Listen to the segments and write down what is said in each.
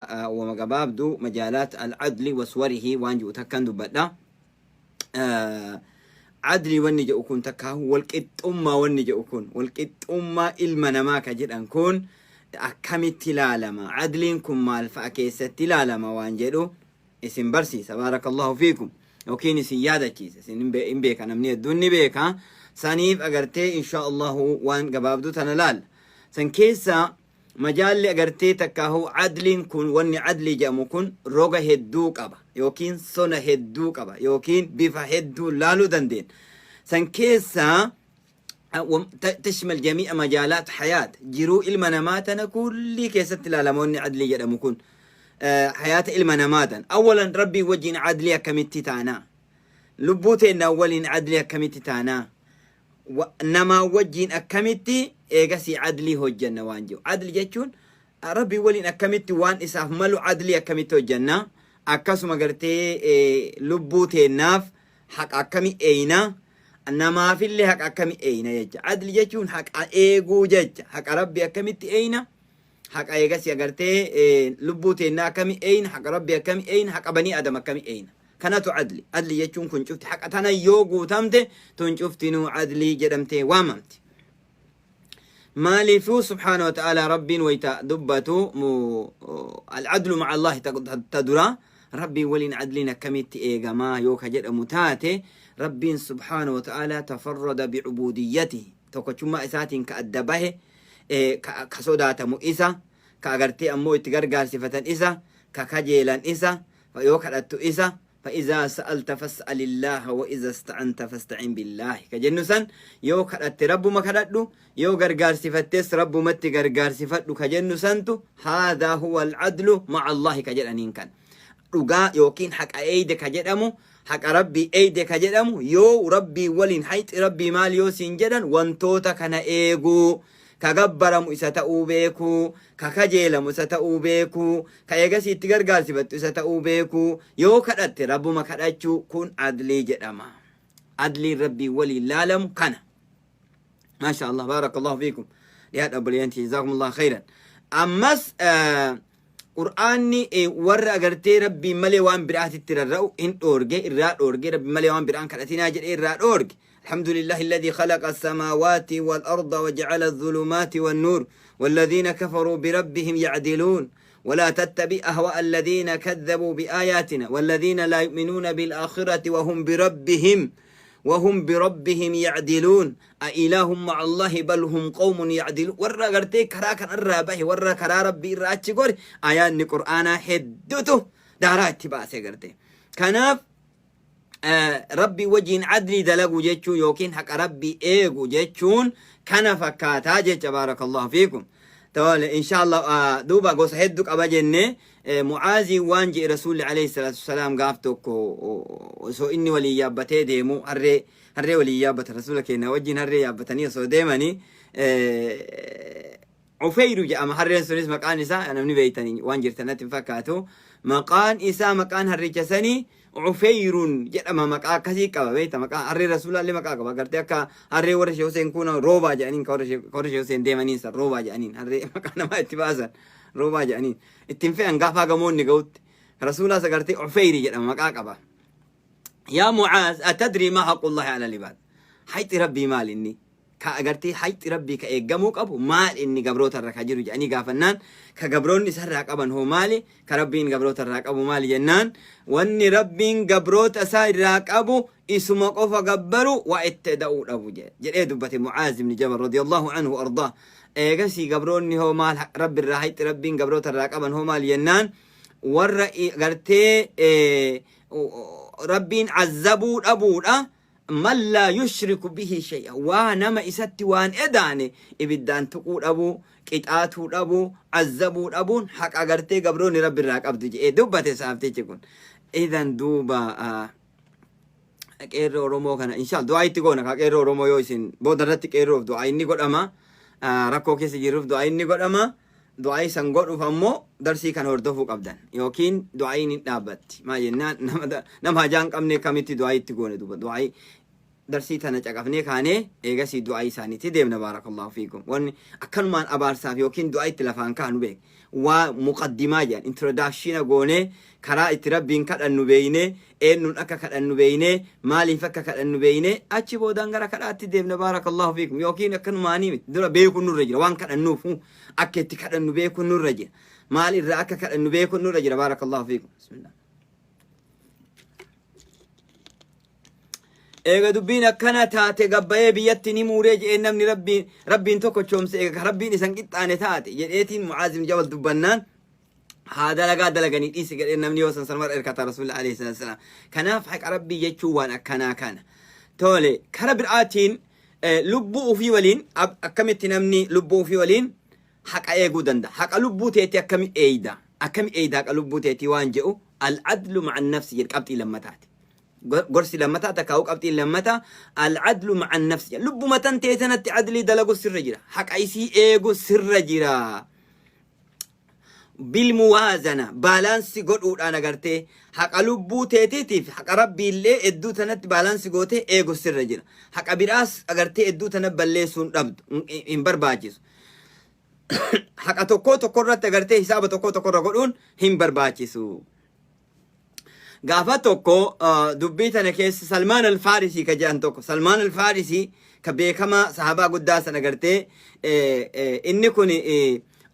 Wama gabaabdu majaalaat al-adli waswarihi waan ji'u takkan dubbadha. Adli wanni jedhu kun, takka walqixxummaa wanni jedhu kun, walqixxummaa ilma namaa ka jedhan kun akkamitti ilaalama? Adliin kun maal fa'a keessatti ilaalama waan jedhu isin barsiisa. Baarakallahu fiikum. Yookiin isin yaadachiisa. Isin hin beeka, namni hedduun ni beeka. Saniif agartee insha Allahu waan gabaabduu tana laalla. San keessa majaalli agartee takkaahu adliin kun, wanni adlii jedhamu kun roga hedduu qaba yookiin sona hedduu qaba yookiin bifa hedduu laaluu dandeenya. San keessa tashmal jami'a majaalaat hayaat, jiruu ilma namaa tana kullii keessatti ilaalamoonni adlii jedhamu kun hayaata ilma namaa tan. Awwalan, rabbii wajjin adlii akkamitti taanaa? Lubbuu teennaa waliin adlii akkamitti taanaa? Namaa wajjin akkamitti eegasii adlii hojjanna waan jiru. Adli jechuun rabbii waliin akkamitti waan isaaf malu adlii akkamitti hojjanna? Akkasuma gartee lubbuu teennaaf haqa akkami eeyna? Namaafillee haqa akkami eeyna jecha. Adli jechuun haqa eeguu jecha. Haqa rabbii akkamitti eeyna? Haqa eegasii agartee lubbuu teennaa akkami eeyna? Haqa rabbii akkami eeyna? Haqa banii adam akkami eeyna? Kanatu adli. Adli jechuun kun cufti haqa tana yoo guutamte, tun cuftinuu adlii jedhamtee waamamti. Maaliifuu subhaana wa ta'ala rabbiin wayta dubbatu al-adlu ma'a Allahi ta dura, rabbiin waliin adliin akkamitti eegamaa yoo ka jedhamu taate, rabbiin subhaana wa ta'ala tafarrada bicubuudiyyatihi, tokkochummaa isaatiin ka adda bahe, ka sodaatamu isa, ka agartee ammoo itti gargaarsifatan isa, ka kajeelan isa, yoo kadhattu isa, فإذا سألت فاسأل الله وإذا استعنت فاستعن بالله ka jennu san, yoo kadhatte rabbuma kadhadhu, yoo gargaarsifattes rabbumatti gargaarsifadhu ka jennu santu هذا هو العدل مع الله ka jedhaniin. Kan dhugaa yookiin haqa eeyde ka jedhamu, haqa rabbii eeyde ka jedhamu, yoo rabbii waliin hayxi rabbii maal yoo siin jedhan, wantoota kana eeguu: ka gabbaramu isa ta'uu beekuu, ka kajeelamu isa ta'uu beekuu, ka eegasii itti gargaarsifattu isa ta'uu beekuu, yoo kadhatte rabbuma kadhachuu, kun adlii jedhama. Adliin rabbii waliin laalamu kana. Maasha Allah, baarakallahu fiikum. Dhiyaadha obboleeyyantii, jazaakumullahu khayran. Ammas Qur'aanni warra agartee rabbiin malee waan biraatitti rarra'u hin dhoorge, irraa dhoorge, rabbi malee waan biraan kadhatinaa jedhee irraa dhoorge. الحمد لله الذي خلق السماوات والأرض وجعل الظلمات والنور والذين كفروا بربهم يعدلون ولا تتبع أهواء الذين كذبوا بآياتنا والذين لا يؤمنون بالآخرة وهم بربهم يعدلون أإله مع الله بل هم قوم يعدلون. Warra gartee karaa kan irraa bahe, warra karaa rabbii irraa achi gore, ayaanni qur'aanaa hedduutu daaraa itti baase garte. Kanaaf rabbii wajjiin adlii dalagu jechuun yookiin haqa rabbii eegu jechuun kana fakkaataa jecha. Baarakallahu fiikum. Tole, inshallah, duuba gosa hedduu qaba jenne. Mucaazii waan jedhe rasuulli alayhi salaatu wasalaam gaaf tokko osoo inni waliin yaabbatee deemu, harree waliin yaabbata, rasuula keenya wajjin harree yaabbatanii osoo deemanii, Ufeyru jedhama harreen sunis maqaan isaa. Namni beeytanii waan jirtan natti hin fakkaatu. Maqaan isaa, maqaan harricha sanii Ufeyrun jedhama. Maqaa akkasii qaba beekta. Maqaa harree rasuulaallee maqaa qaba. Gartee akka harree warra Sheekh Hussein kun roobaa jedhaniin, ka warra Sheekh Hussein deemaniin san roobaa jedhaniin. Harree maqaa namaa itti baasan roobaa jedhaniin ittiin fe'an gaafa gamoonni ga'utti. Rasuulaas agartee Ufeyri jedhama, maqaa qaba. يا معاذ أتدري ما حق الله على العباد؟ Hayxi rabbii maal inni? Ka agartee hayxi rabbii ka eeggamuu qabu maal inni gabroota irra ka jiru jedhanii gaafannaan, ka gabroonni isarraa qaban hoo maali? Ka rabbiin gabroota irraa qabu maali jennaan, wanni rabbiin gabroota isaa irraa qabu isuma qofa gabbaru, waa itti da'uu dhabu jedhee dubbate Mucaaz ibn Jabal رضي الله عنه وأرضاه. Eegasii gabroonni hoo maal, rabbi irraa hayxi rabbiin gabroota irraa qaban hoo maal jennaan, warra gartee rabbiin azzabuu dhabuudha, من لا يشرك به شيئا, waa nama isatti waan edaane ibiddaan tuquu dhabuu, qixaatuu dhabuu, azzabuu dhabuun haqa gartee gabroonni rabbi irraa qabdu jedhee dubbate saaftichi kun. Idan duuba qeerroo Oromoo kana inshallah du'aa itti goona. Ka qeerroo Oromoo yoo isin booda irratti qeerroof du'aa inni godhama, rakkoo keessa jiruuf du'aa inni godhama. Du'aa isan godhuuf ammoo darsii kana hordofuu qabdan yookiin du'aayin hin dhaabbatti. Maa jennaan, nama hajaa hin qabne kamitti du'aa itti goone? Duuba du'aa Darsii tana caqafnee kaanee eegasii du'aa isaaniitti deemna. Baarakallahu fiikum. Wanni akkanumaan abaarsaaf yookiin du'aa itti lafaan kaanu beek. Waa muqaddimaa jedhan, introduction goonee, karaa itti Rabbiin kadhannu beeynee, eenyuun akka kadhannu beeynee, maaliif akka kadhannu beeynee, achi boodaan gara kadhaatti deemna. Baarakallahu fiikum. Yookiin akkanumaanii miti, dura beekuun nurra jira. Waan kadhannuuf akka itti kadhannu beekuun nurra jira. Maal irraa akka kadhannu beekuun nurra jira. Baarakallahu fiikum. Bismillah. Eega dubbiin akkana taate, gabbayee biyyatti ni muuree jedhee, namni Rabbiin tokko choomse, eega Rabbiin isan qixxaane taate jedheetiin Mucaaz ibn Jabal dubbannaan, haa dalagaa dalaganii dhiisi jedhee, namni yoo san sanumara erkata Rasuulli alayhi salaatu wasalaam. Kanaaf haqa Rabbii jechuun waan akkanaa kana. Tole, kara biraatiin lubbuu ofii waliin akkamitti namni lubbuu ofii waliin haqa eeguu danda'a? Haqa lubbuu teetii akkami eeyda? Akkami eeyda haqa lubbuu teetii waan jedhu, al-adlu ma'a nafsi jedhu qabxii lammataati. Gorsi lammataa takkaa'uu qabxiin lammataa al-adlu ma'a nafsi jedha. Lubbuma tan tee sanatti adlii dalagu sirra jira. Haqa isii eegu sirra jira. Bilmuwaazana, balance godhuudhaan agartee, haqa lubbuu teetiitiif haqa Rabbiillee hedduu tanatti balance gootee eegu sirra jira. Haqa biraas agartee hedduu tana balleessuun dhabdu hin barbaachisu. Haqa tokkoo tokko irratti agartee hisaaba tokkoo tokko irra godhuun hin barbaachisu. Gaafa tokko dubbii tana keessa Salmaan Alfaarisii ka jedhan tokko, Salmaan Alfaarisii ka beekamaa sahabaa guddaa sana agartee, inni kun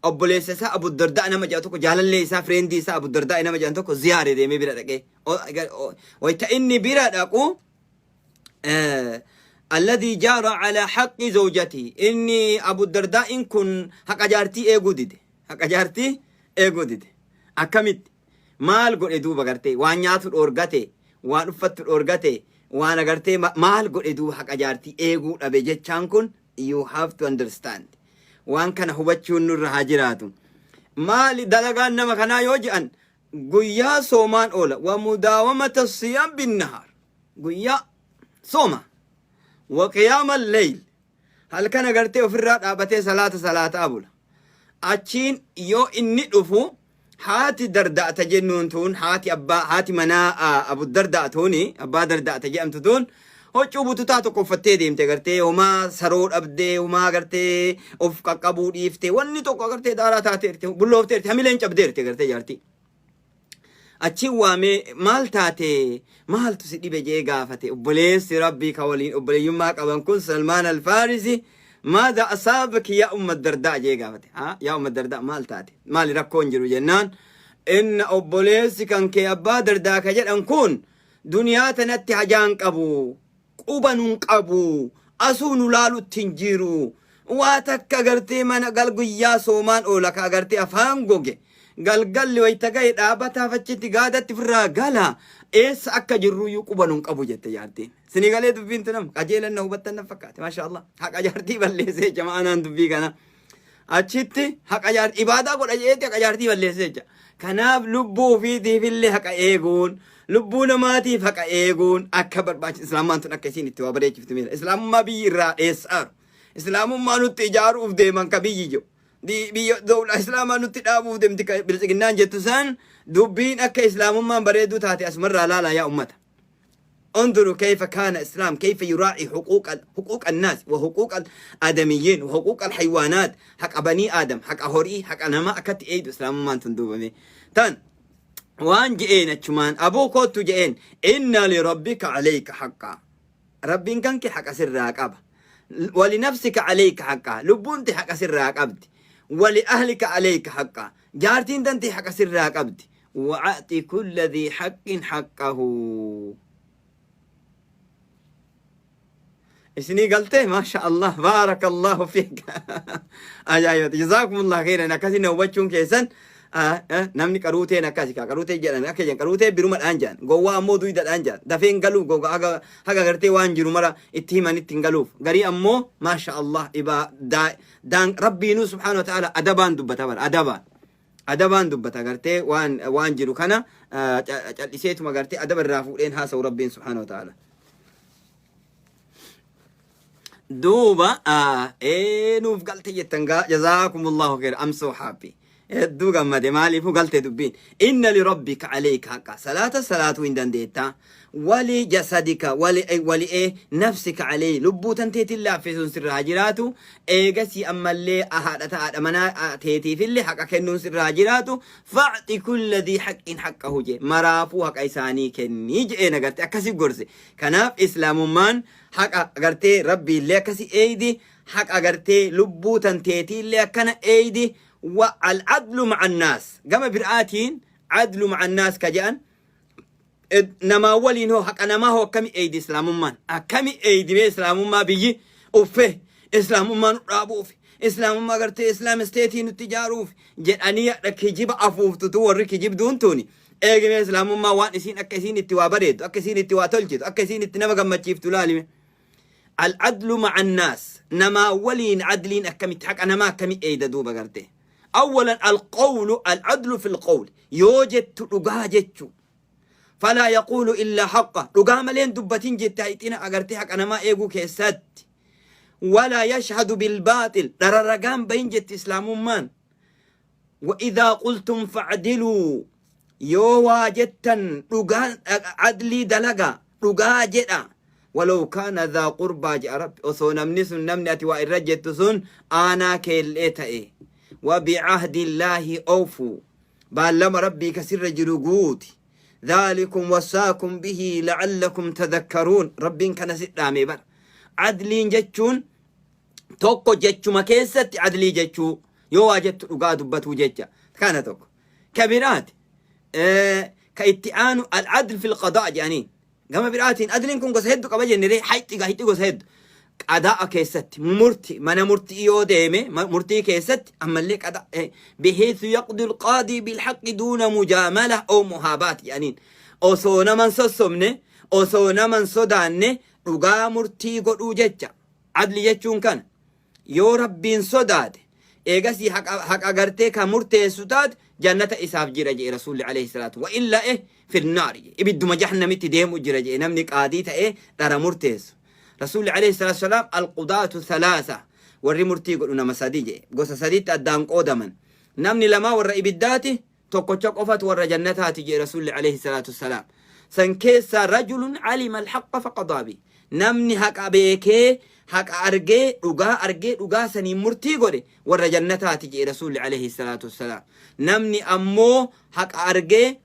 obboleessa isaa Abu Dardaa nama jedhan tokko, jaalallee isaa, friendii isaa Abu Dardaa nama jedhan tokko ziyaare deemee bira dhaqee. Wayta inni bira dhaqu, alladhii jaara ala haqqi zawjatii, inni Abu Dardaa'in kun haqa jaartii eeguu dide. Haqa jaartii eeguu dide. Akkamitti? Maal godhe duuba gartee? Waan nyaatu dhoorgate, waan uffattu dhoorgate, waan agartee maal godhe duuba haqa jaartii eeguu dhabe jechaan kun? You have to understand. Waan kana hubachuun nurra haa jiraatu. Maali dalagaan nama kanaa yoo jedhan, guyyaa soomaan oola. Wa mudaawamata siyaam binnahaar. Guyyaa sooma. Wa qiyaama leyl. Halkan agartee ofirraa dhaabatee salaata salaataa bula. Achiin yoo inni dhufu, haati Darda'ata jennuun tun, haati abbaa, haati manaa Abu Darda'a tuni, abbaa Darda'ata jedhamtu tun, huccuu bututaa tokko uffattee deemte. Gartee homaa saroo dhabdee, homaa gartee of qaqqabuu dhiiftee, wanni tokko agartee daaraa taateerti, bulloofteerti, hamileen cabdeerti agartee jaartii. Achiin waamee, "Maal taate? Maaltu si dhibe?" jee gaafate. Obboleessi Rabbii ka waliin obboleeyyummaa qaban kun, Salmaan Alfaarisi, "Maadha asaabaki yaa Umma Dardaa?" jee gaafate. "Haa, yaa Umma Dardaa, maal taate? Maali rakkoon jiru?" jennaan, inna obboleessi kan kee Abbaa Dardaa ka jedhan kun duniyaa tanatti hajaan qabu, quba nun qabu, asuu nu laalutti hin jiru. Waa takka agartee mana gal guyyaa soomaan oola, ka agartee afaan goge. Galgalli wayita gahe dhaabataaf achitti gaadatti ofirraa gala. Eessa akka jirruyyuu quba nun qabu jette jaartiin. Sinii galee dubbiin tunam qajeelan na hubattan na fakkaate. Maasha Allah. Haqa jaartii balleessee jecha ma'anaan dubbii kana. Achitti haqa jaartii ibaadaa godha jeetti haqa jaartii balleessee jecha. Kanaaf lubbuu ofiitiifillee haqa eeguun, lubbuu namaatiif haqa eeguun akka barbaachisu, Islaamummaan tun akka isiin itti waa bareechiftu miira. Islaamummaa biyyi irraa dheessaaru. Islaamummaa nutti ijaaruuf deeman ka biyyi jiru. Biyya dawla Islaamaa nutti dhaabuuf deemti ka biltsiginnaan jettu san, dubbiin akka Islaamummaan bareedduu taate asumarraa laalaa yaa ummata. انظروا كيف كان الإسلام، كيف يراعي حقوق الناس وحقوق الآدميين وحقوق الحيوانات، حق بني آدم، حق هوري، حق نما أكت إيد إسلام ما تندوب تن. waan je'een achumaan aboo koottu je'een, "Inna lirabbika alayka haqqa," Rabbiin kan kee haqa sirraa qaba, "Walinafsika alayka haqqa," lubbuun tee haqa sirraa qabdi, "Wali ahlika alayka haqqa," jaartiin tantee haqa sirraa qabdi, "Wa'ati kulla dhii haqqin haqqahu." Isinii galtee? Maasha Allah, baarakallahu fiik. Ajaa'ibati, jazaakumullah khairan. Akkasi na hubachuun keessan, namni qaruuteen akkasi ka qaruutee jedhan, akka jedhan qaruutee birumadhaan jedhan, gowwaa ammoo duydaadhaan jedhan, dafeen galuuf goga haga gartee waan jiru mara itti himan itti hin galuuf. Garii ammoo maasha Allah ibaa daan Rabbiinuu subhaanahu wa ta'ala adabaan dubbata bara, adabaan dubbata gartee waan jiru kana cal'iseetuma gartee adaba irraa fuudheen haasa'u Rabbiin subhaanahu wa ta'ala. Duuba nuuf galte jettan gaa, jazaakumullahu khair. I'm so happy. Hedduu gammade. Maaliifuu galte dubbiin. Inna lirabbika alayka haqqa. Salaata salaatuu hin dandeetta. Wali jasadika wali wali ee nafsika alayhi lubbuu tanteetiin laaffisuun sirra haa jiraatu. Eegasii ammallee haadha ta haadha manaa teetiifillee haqa kennuun sirra haa jiraatu. Fa'xi kulla dhii haqqin haqqahu jee. Maraafuu haqa isaanii kennii je'een agarte akkasi gorse. Kanaaf islaamummaan haqa agartee rabbiillee akkasi eeydi. Haqa agartee lubbuu tanteetiillee akkana eeydi. Wa al-adlu ma'a annaas. Gama biraatiin adlu ma'a annaas ka je'an namaa waliin hoo haqa namaa hoo akkami eeydi islaamummaan? Akkami eeydi mee islaamummaa biyyi uffe islaamummaa nu dhaabuuf islaamummaa gartee islaam isteetii nutti ijaaruuf jedhanii hadha kijiba afuuftutu warri kijibduun tuni eegimee islaamummaa waan isiin akka isiin itti waa bareeddu akka isiin itti waa tolchitu akka isiin itti nama gammachiiftu laalime. Al-adlu ma'a annaas namaa waliin adliin akkamitti haqa namaa akkami eeyda duuba gartee. Awwalan al-qawlu al-adlu fil qawli yoo jettu dhugaa jechuu. Falaa yaquulu illaa haqqa dhugaa maleen dubbatin jette hayxina agartee haqa namaa eeguu keessatti. Walaa yashhadu bil baaxil dhara ragaan bahin jetti islaamummaan. Wa idhaa qultum fa'diluu yoo waa jettan dhugaa adlii dalaga dhugaa jedha. Walaw kaana dhaa qurbaa jedha rabbi osoo namni sun namni ati waa irra jettu sun aanaa keellee ta'e. Wa bi'ahdillaahi awfuu baallama rabbii ka sirra jiru guuti. Dhaalikum wassaakum bihi la'allakum tadhakkaruun rabbiin kana si dhaame bara. Adliin jechuun tokko jechuma keessatti adlii jechuu yoo waa jettu dhugaa dubbatuu jecha kana tokko. Ka biraati ka itti aanu al-adl fil qadaa jedhaniin. Gama biraatiin adliin kun gosa hedduu qaba jenne ree hayxi hayxi gosa hedduu. Qadaa keessatti murti mana murtii yoo deeme murtii keessatti ammallee qadaa biheessu yaqdi alqaadii bilhaqqi duuna mujaamala oo muhaabaat jedhaniin. Osoo naman sossobne osoo naman sodaanne dhugaa murtii godhuu jecha. Adli jechuun kana. Yoo Rabbiin sodaate eegasii haqa haqa gartee ka murteessu taate jannata isaaf jira jedhe Rasuulli alayhi salaatu wa illa eh finnaari jedhe ibidduma jahannamitti deemu jira jedhe namni qaadii ta'ee dhara murteessu. Rasuulli alayhi salaatu salaam alqudaatu thalaasa warri murtii godhu nama sadi jedhe gosa sadiitti addaan qoodaman namni lamaa warra ibiddaati tokkocha qofatu warra jannataati jedhe Rasuulli alayhi salaatu wassalaam. San keessaa rajulun alima alhaqqa faqadaa bi. Namni haqa beekee haqa argee dhugaa argee dhugaa saniin murtii godhe warra jannataati jedhe Rasuulli alayhi salaatu wassalaam. Namni ammoo haqa argee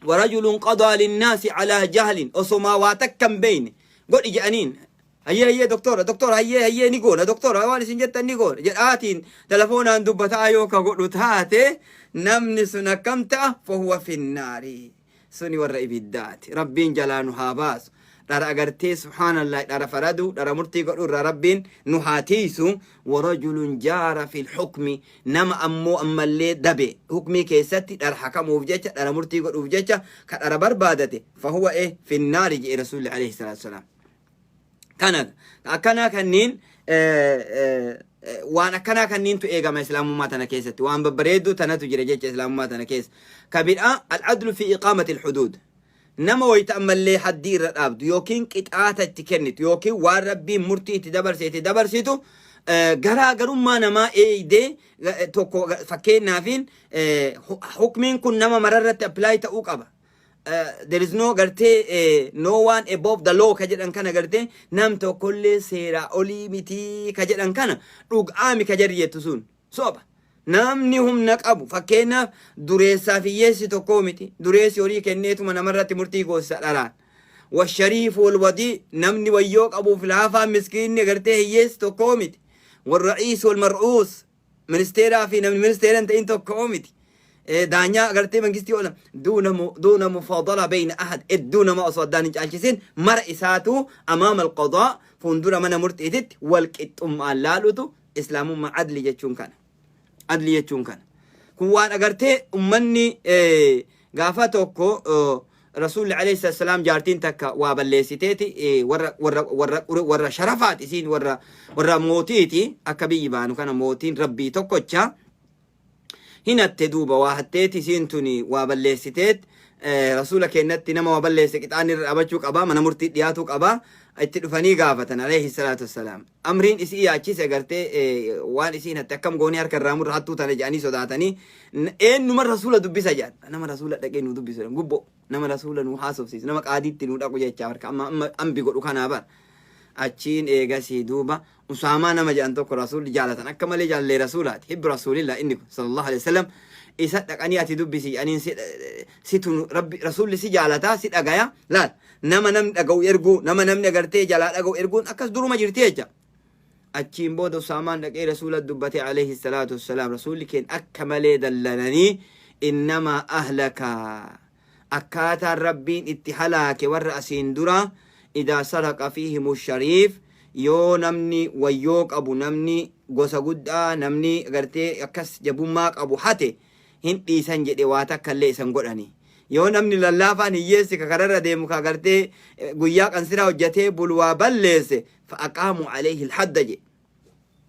warajulun qadaa linnaasi alaa jahlin osomaa waa takka hin beeyne godhi jedhaniin hayyee hayyee doktora doktora hayyee hayyee ni goona doktora waan isin jettan ni goona jedhaatiin telefoonaan dubbataa yoo ka godhu taate namni sun akkam ta'a fahuwa finnaari suni warra ibiddaati rabbiin jalaa nu haa baasu dhara agartee subhaanallah dhara faraduu dhara murtii godhu irraa rabbiin nu haa tiisu warajulun jaara fil hukmi nama ammoo ammallee dabe hukmii keessatti dhara hakamuuf jecha dhara murtii godhuuf jecha ka dhara barbaadate fahuwa e finnaari jedhe rasuulli alayhi salaatu wasalaam. Kana akkanaa kanniin waan akkanaa kanniintu eegama islaamummaa tana keessatti waan babbareedduu tanatu jira jecha islaamummaa tana keessa. Ka biraa al-adlu fi iqaamati al-huduud. Nama wayita ammallee haddii irra dhaabdu yookiin qixaata itti kennitu yookiin waan rabbiin murtii itti dabarse itti dabarsitu garaa garummaa namaa eeydee tokko fakkeenyaafiin hukmiin kun nama mararratti apply ta'uu qaba. There is no gartee no one above the law ka jedhan kana gartee nam tokkollee seeraa olii mitii ka jedhan kana dhugaami ka jarri jettu sun soba. Namni humna qabu fakkeenyaaf dureessaa fi hiyyeessi tokkoo miti. Dureessi horii kenneetuma namarratti murtii goosisa dharaan. Washariifu walwadii namni wayyoo qabuuf laafaa miskiinni gartee hiyyeessi tokkoo miti. Warra'iis walmar'uus ministeeraa fi namni ministeera hin ta'in tokko miti. Daanyaa agartee mangistii oola duuna mufaadala beeyna ahad hedduu nama osoo addaan hin caalchisin mara isaatu amaama alqadaa fuuldura mana murtiititti wal qixxummaan laalutu islaamummaa adli jechuun kana. Adli jechuun kana. Kun waan agartee ummanni gaafa tokko Rasuulli alayhi salaatu salaam jaartiin takka waa balleessiteeti warra warra warra warra sharafaati isiin warra warra mootiiti akka biyyi baanu kana mootiin rabbii tokkocha. Hin hatte duuba, waa hatteeti isiin tuni, waa balleessiteet. Rasuula keenyatti nama waa balleesse qixaanni irra dhaabachuu qaba, mana murtii dhiyaatuu qaba. Itti dhufanii gaafatan alayhi salaatu wassalaam. Amriin isii yaachise gartee waan isiin hatte akkam goonee harka irraa murra hattuu tana jedhanii sodaatanii, eenyuma rasuula dubbisa jedhan. Nama rasuula dhaqee nu dubbisu, gubbo nama rasuula nu haasofsiisu, nama qaadiitti nu dhaqu jechaa harka amma amma ambi godhu kanaa bar. Achiin eegasii duuba Usaamaa nama jedhan tokko rasuulli jaalatan akka malee, jaalallee rasuulaati, hibbi rasuulillah inni kun sallallahu alaihi wasallam. Isa dhaqanii ati dubbisi jedhaniin. Situ rabbi rasuulli si jaalataa, si dhagaya. Laal, nama namni dhaga'u erguu, nama namni agartee jalaa dhaga'u erguun akkas duruma jirti jecha. Achiin booda Usaamaan dhaqee rasuula dubbate alayhi salaatu wassalaam. Rasuulli keen akka malee dallananii, innamaa ahlaka, akkaataan rabbiin itti halaake warra asiin dura, idaa saraqa fiihimu shariif, yoo namni wayyoo qabu, namni gosa guddaa, namni gartee akkas jabummaa qabu hate, hin dhiisan jedhe, waa takka illee isan godhani. Yoo namni lallaafaan, hiyyeessi ka kararra deemu, ka gartee guyyaa qansiraa hojjetee bulu waa balleesse, fa aqaamu alayhi alhadda jedhe,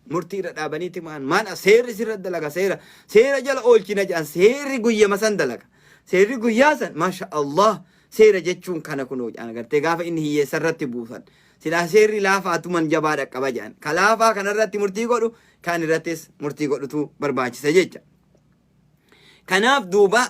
murtii irra dhaabaniiti. Maan maan seerri sirra dalaga, seera jala oolchina jedhan. Seerri guyyama san dalaga, seerri guyyaa san. Maasha Allah, seera jechuun kana kunoo jedhan. Agartee, gaafa inni hiyyeessa irratti buusan silaa seerri laafaatuman jabaa dhaqqaba jedhan. Ka laafaa kanarratti murtii godhu, kan irrattis murtii godhutu barbaachisa jecha. Kanaaf duuba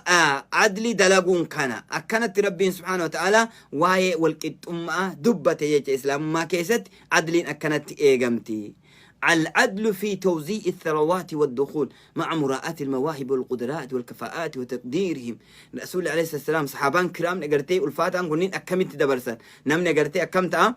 adli dalaguun kana akkanatti rabbiin subhaanahu wa ta'ala waa'ee walqixxummaa dubbate jecha. Islaamummaa keessatti adliin akkanatti eegamti. العدل في توزيع الثروات والدخول مع مراعاة المواهب والقدرات والكفاءات وتقديرهم. رسول عليه الصلاة والسلام، صحابان كرام agartee ulfaataan kunniin akkamitti dabarsan? Namni agartee akkam ta'a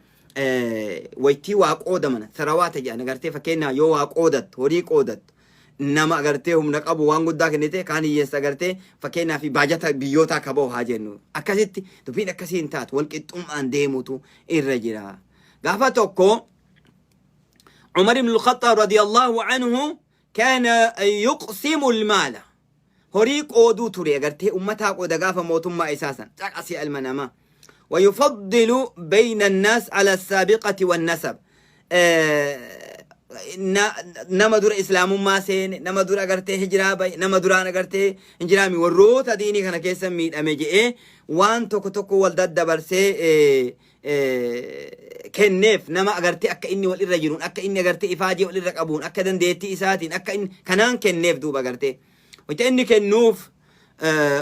waytii waa qoodaman, tharawaata jedhan agartee, fakkeenyaaf yoo waa qoodattu, horii qoodattu, nama agartee humna qabu waan guddaa kennite, kaan hiyyeessa agartee, fakkeenyaaf baajata biyyootaa akka bahu haa jennu, akkasitti dubbiin akkasii hin taatu, walqixxummaan deemutu irra jira. Gaafa tokko عمر بن الخطاب رضي الله عنه كان يقسم المال، horii qooduu ture agartee, ummataa qooda gaafa mootummaa isaa san. Caqasii ilma namaa. ويفضل بين الناس على السابقة والنسب. Nama dura islaamummaa seene, nama dura agartee hijiraa bahe, nama duraan agartee hijiraami, warroota diinii kana keessa miidhame je'ee waan tokko tokko wal daddabarsee kenneef. Nama agartee akka inni wal irra jiruun, akka inni agartee ifaajee wal irra qabuun, akka dandeettii isaatiin, akka inni kanaan kenneef. Duuba agartee wanta inni kennuuf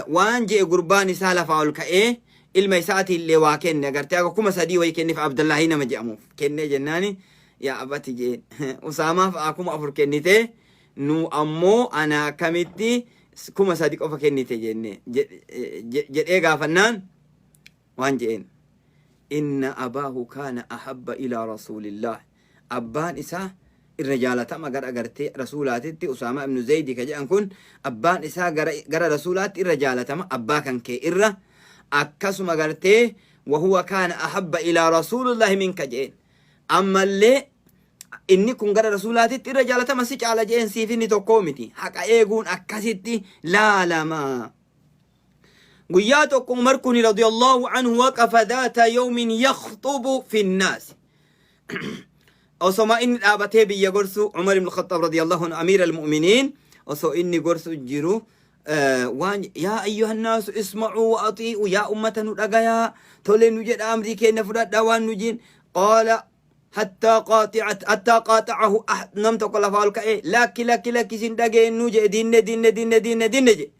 waan je'e, gurbaan isaa lafaa ol ka'ee ilma isaatiillee waa kenne agartee, akka 3000 wayii kenneef. Abdallaahii nama jedhamuuf kennee jennaani, yaa abati jeen, Usaamaaf 4000 kennite, nu ammoo ana akkamitti 3000 qofa kennite jenne jedhee gaafannaan, waan je'een, inna abaahu kaana ahabba ilaa rasuulillah, abbaan isaa irra jaalatama gara agartee rasuulaatitti. Usaama ibnu Zaydi ka jedhan kun abbaan isaa gara rasuulaatti irra jaalatama abbaa kan kee irra. Akkasuma gartee wahuwa kaana ahabba ilaa rasuulillahi minka jeen. Ammallee inni kun gara rasuulaatitti irra jaalatama si caala jeen. Siif inni tokkoo miti. Haqa eeguun akkasitti laalama. Guyyaa tokko Umar kun radiyallahu anhu waqafa dhaata yawmin yakhxubu fi nnaas, osoma inni dhaabatee biyya gorsu, Umar ibn Khattab radiyallahu anhu, amiira almu'miniin, osoo inni gorsu jiru waan, yaa ayyuha nnaasu isma'uu wa atii'u, yaa ummata nu dhagayaa, tole nu jedha, amrii keenya fudhadha waan nu jiin. Qaala hattaa qaati'at hattaa qaata'ahu ahad, nam tokko lafaa ol ka'ee, lakki lakki lakki, isin dhageennu jedhe, dinne dinne dinne dinne dinne jedhe.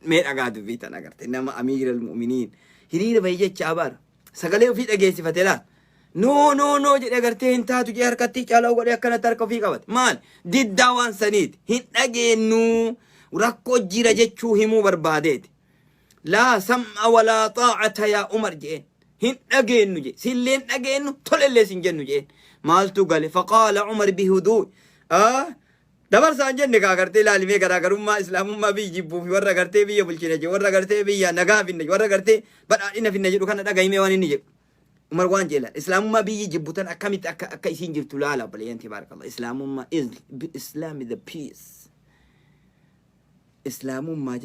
Mee dhagaa dubbii tana agarte, nama amiira almu'miniin hiriira bahe jecha abaara sagalee ofii dhageessifate laal, no no no jedhe agartee, hin taatu jedhe, harkatti cala'u godhe, akkanatti harka ofii qabate. Maal diddaa waan saniiti, hin dhageennu, rakkoo jira jechuu himuu barbaadeeti. Laa sam'a walaa xaa'ata yaa Umar jeen, hin dhageennu je, sillee hin dhageennu, tolellee sin jennu jeen. Maaltu gale? Faqaala Umar bihuduu, dabarsaan jenne kaa gartee. Ilaalimee garaagarummaa islaamummaa biyyi jibbuu fi warra gartee biyya bulchina jedhu, warra gartee biyya nagaa finna, warra gartee badhaadhina finna jedhu kana dhagahimee waan inni jedhu. Umar waan jedha, islaamummaa biyyi jibbu tan akkamitti akka isiin jirtu laala. Obboleeyyan, tabaarakallah, islaamummaa is Islam is the peace. Islaamummaa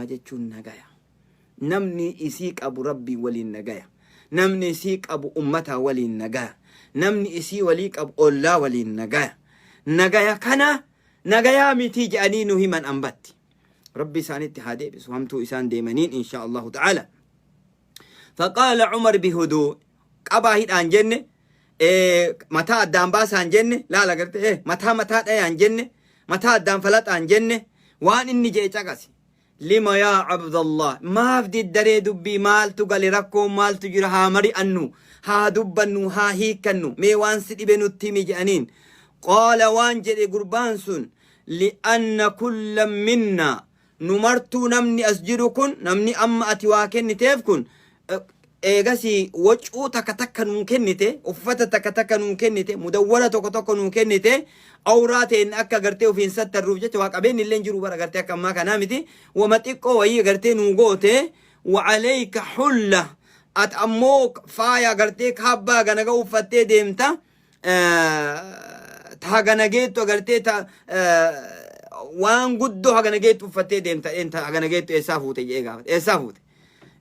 jechuun nagaya. Namni isii qabu rabbii waliin nagaya, namni isii qabu ummataa waliin nagaya, namni isii walii qabu ollaa waliin nagaya. Nagaya kana Nagayaa mitii je'anii nu himan ambatti. Rabbi isaanitti haa deebisu hamtuu isaan deemaniin insha Allahu ta'ala. Faqaala Umar bihuduu qabaa hidhaan jenne, mataa addaan baasaan jenne, laala garte, mataa mataa dhayaan jenne, mataa addaan falaxaan jenne. Waan inni je'e caqasi. Lima yaa Abdallah, maaf diddaree? Dubbii maaltu gale? Rakkoo maaltu jira? Haa mari'annu, haa dubbannu, haa hiikkannu. Mee waan si dhibe nutti himi je'aniin. Qaala, waan jedhe gurbaan sun, li'anna kulla minna, nu martuu, namni as jiru kun, namni amma ati waa kenniteef kun, eegasii wacuu takka takka nuu kennite, uffata takka takka nuu kennite, mudawwara tokko tokko nuu kennite, awraa ta'een akka gartee ofiin sattarruuf jecha. Waa qabeenyi illee jiru bara gartee akka ammaa kanaa miti, wama xiqqoo wayii gartee nuu goote. Wa'alayka hulla, at ammoo faaya gartee kaabbaa ganaga uffattee deemta, ta hagana geettu agartee, ta waan guddoo hagana geettu uffattee deemta. Ta hagana geettu eessaa fuute jedhee gaafate. Eessaa fuute?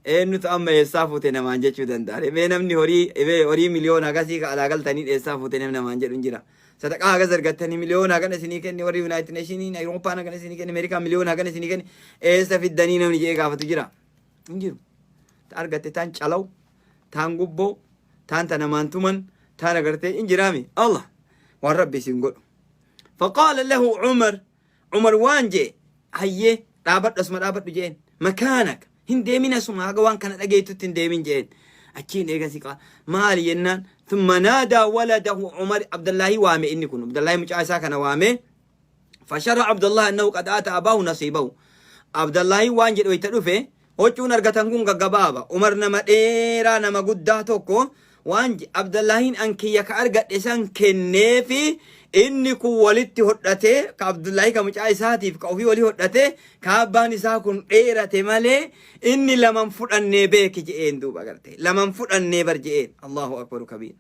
Eenyutu amma eessaa fuute namaan jechuu danda'a? Mee namni horii miliyoona hagasii ka alaa galtanii eessaa fuute namni namaan jedhu hin jira. Sadaqaa hagas argattanii miliyoona hagana isinii kenne, warri United Nationiin, Awurooppaan hagana isinii kenne, Ameerikaan miliyoona hagana isinii kenne, eessa fiddanii namni jedhee gaafatu jira? Hin jiru. Ta argatte taan calaw, taan gubboo, taan ta namaan tuman, taan agartee hin jiraami. Allah waan Rabbi isin godhu. Faqaala lahu Umar, Umar waan jee, hayyee, dhaabadhu asuma, dhaabadhu jeen. Makaanak, hin deemin asuma, haga waan kana dhageettutti hin deemin jeen. Achiin eegasi qaa maali jennaan, thumma naadaa waladahu Umar, Abdallahi waame. Inni kun Abdallahi mucaa isaa kana waame. Fashara Abdullah annahu qad aata abaahu nasiibahu. Abdallahi waan jedhe, wayta dhufe huccuun argatan kun gaggabaaba. Umar nama dheeraa, nama guddaa tokko. Waan Abdallahiin an kiyya ka argadhe san kenneefi, inni kun walitti hodhatee, ka Abdullahi ka mucaa isaatiif ka ofii walii hodhatee, ka abbaan isaa kun dheerate malee inni laman fudhannee beeki je'een. Duuba garte laman fudhannee bar je'een. Allahu akbaru kabiir.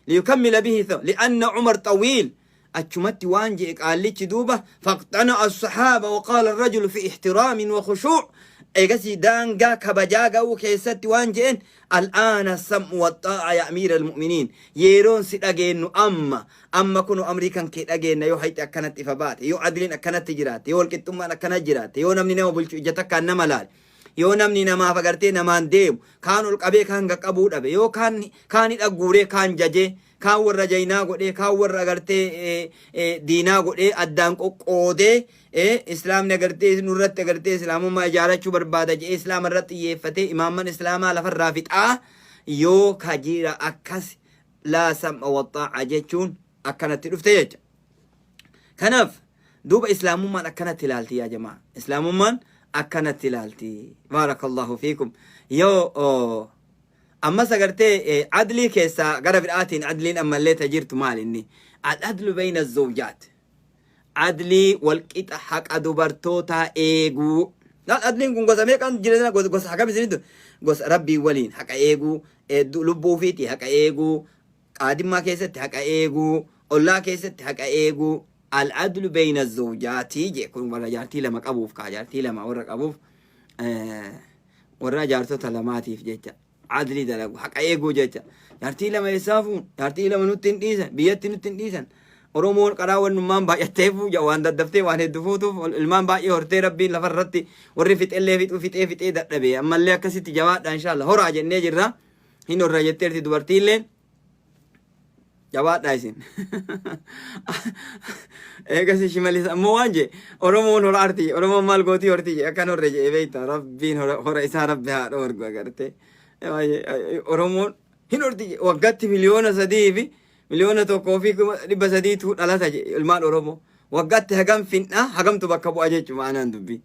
Liyukammila bihi li'anna Umar xawiil. Achumatti waan je'e qaallichi duuba, faqxana as-sahaaba waqaala ar-rajulu fi ihtiraamin wa khushuuc. Eegasii daangaa kabajaa ga'uu keessatti waan je'en, al'aana sam'u waxxaa'a ya amiira almu'miniin, yeroon si dhageennu amma, amma kunu amrii kan kee dhageenna. Yoo hayxi akkanatti ifa baate, yoo adliin akkanatti jiraatte, yoo walqixxummaan akkanatti jiraatte, yoo namni nama bulchu ija takkaan nama laale, yoo namni namaaf agartee namaan deemu, kaan ol qabee kaan qaqqabuu dhabe, yoo kaan kaan hidha guuree kaan jajee, kaan warra jaynaa godhee kaan warra agartee diinaa godhee addaan qoqqoodee, islaamni agartee nurratti agartee islaamummaa ijaarachuu barbaada jedhee islaama irratti xiyyeeffatee imaamman islaamaa lafarraa fixaa yoo kajiira, akkas laa sam'a waxxaa'a jechuun akkanatti dhufte jecha. Kanaaf duuba islaamummaan akkanatti ilaalti yaa jamaa. Islaamummaan akkanatti ilaalti. Baarakallahu fiikum. Yoo ammas agartee adlii keessaa gara biraatiin adliin ammallee ta jirtu maal inni? Al-adlu bayna zawjaat. Adlii walqixa haqa dubartootaa eeguu. Laal, adliin kun gosa meeqaan jireenya, gosa hagam isinitti, gosa Rabbii waliin haqa eeguu, lubbuu ofiitii haqa eeguu, qaadimmaa keessatti haqa eeguu, ollaa keessatti haqa eeguu. Al-adlu bayna zawjaatii jee. Kun warra jaartii lama qabuuf, kaa jaartii lama warra qabuuf, warra jaartota lamaatiif jecha. Adlii dalagu, haqa eeguu jecha. Jaartii lama eessaa fuun? Jaartii lama nutti hin dhiisan, biyyatti nutti hin dhiisan. Oromoon karaa wannummaan baay'atteefu waan daddaftee waan hedduu fuutuuf ilmaan baay'ee hortee Rabbiin lafarratti warri fixellee fixuu fixee fixee dadhabe. Ammallee akkasitti jabaadha, inshallah horaa jennee jirra. Hin horra jetteerti dubartiilleen. Jabaadhaa isin. Eegas Shimalis ammoo waan jee, Oromoon hora arti, Oromoon maal gootii horti jee, akkan horre jee beekta. Rabbiin hora isaa Rabbi haa dhoorgu agartee. Oromoon hin horti jee, waggaatti 3,000,000 fi 1,300,000tu dhalata jee ilmaan Oromoo. Waggaatti hagam fin'aa, hagamtu bakka bu'a jechuudha ma'anaan dubbii.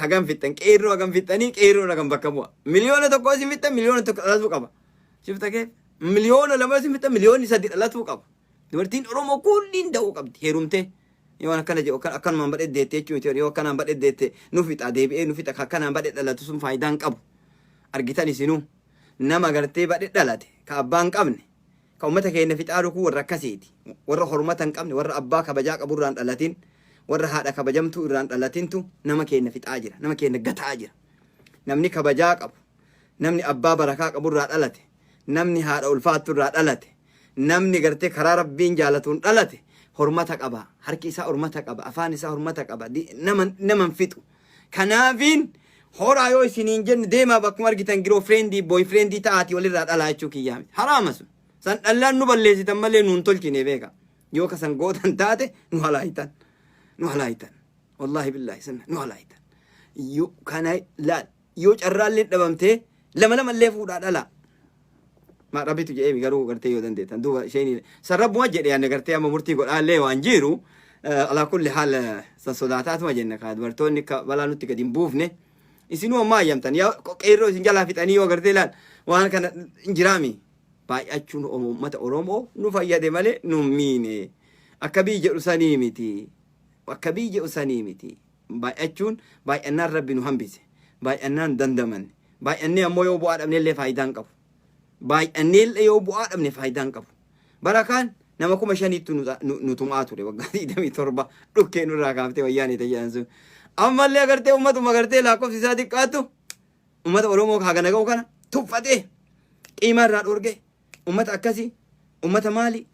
Hagam fixxan qeerroo, hagam fixxanii qeerroon hagam bakka bu'a. 1,000,000 isin fixxan, 1,000,000 dhalatuu qaba. Shifta kee 2,000,000 isin fixxan, 3,000,000 dhalatuu qaba. Dubartiin Oromoo kulliin da'uu qabdi heerumtee. Yoo akkana jedhu akkanumaan badhee deettee jechuun, yoo akkanaan badhee deette nu fixa, deebi'ee nu fixa. Akkanaan badhee dhalatu sun faayidaa hin qabu. Argitan isinuu, nama gartee badhee dhalate ka abbaa hin qabne, ka uummata keenya fixaa rukuu warra akkasiiti. Warra hormata hin qabne, warra abbaa kabajaa qabu irraan dhalatin, warra haadha kabajamtuu irraan dhalatintu nama keenya fixaa jira, nama keenya gataa jira. Namni kabajaa qabu, namni abbaa barakaa qabu irraa dhalate, namni haadha ulfaattu irraa dhalate, namni gartee karaa Rabbiin jaalatuun dhalate. Hormata qaba. Harki isaa hormata qaba. Afaan isaa hormata qaba. Nama hin fixu. Kanaafiin horaa yoo isiniin jennu deemaa bakkuma argitan giroo friendii boy friendii ta'aatii walirraa dhalaa jechuu kiyyaa miti. Haraama sun. San dhallaan nu balleessitan malee nuun tolchine beeka. Yoo kasan gootan taate nu halaayitan. Nu halaayitan. Wallaahi billaahi sana nu halaayitan. Yoo kana laal yoo carraallee dhabamtee lama lamallee fuudhaa dhalaa. Ma rabbitu jedhee garuu gartee yoo dandeettan duuba isheen san rabbuma jedhe ani gartee amma murtii godhaallee waan jiru alaa kulli haal san sodaataatuma jenna kaa dubartoonni akka balaa nutti gadi hin buufne isinuu ammaa ayyamtan yaa qeerroo isin jalaa fixanii yoo gartee laal waan kana hin jiraami baay'achuun uummata Oromoo nu fayyade malee nu hin miine akka biyyi jedhu sanii miti akka biyyi jedhu sanii miti baay'achuun baay'annaan rabbi nu hambise baay'annaan dandamanne baay'annee ammoo yoo bu'aa dhabne illee faayidaa hin qabu baay'annee illee yoo bu'aa dhabne faayidaa hin qabu bara kaan nama 5000tti nu tumaa ture waggaa 27 dhukkee nurraa kaaftee wayyaanee ta'e sun ammallee agartee ummatuma agartee lakkoofsi isaa xiqqaattu ummata Oromoo hagana ga'u kana tuffatee qiimaa irraa dhorgee ummata akkasii ummata maali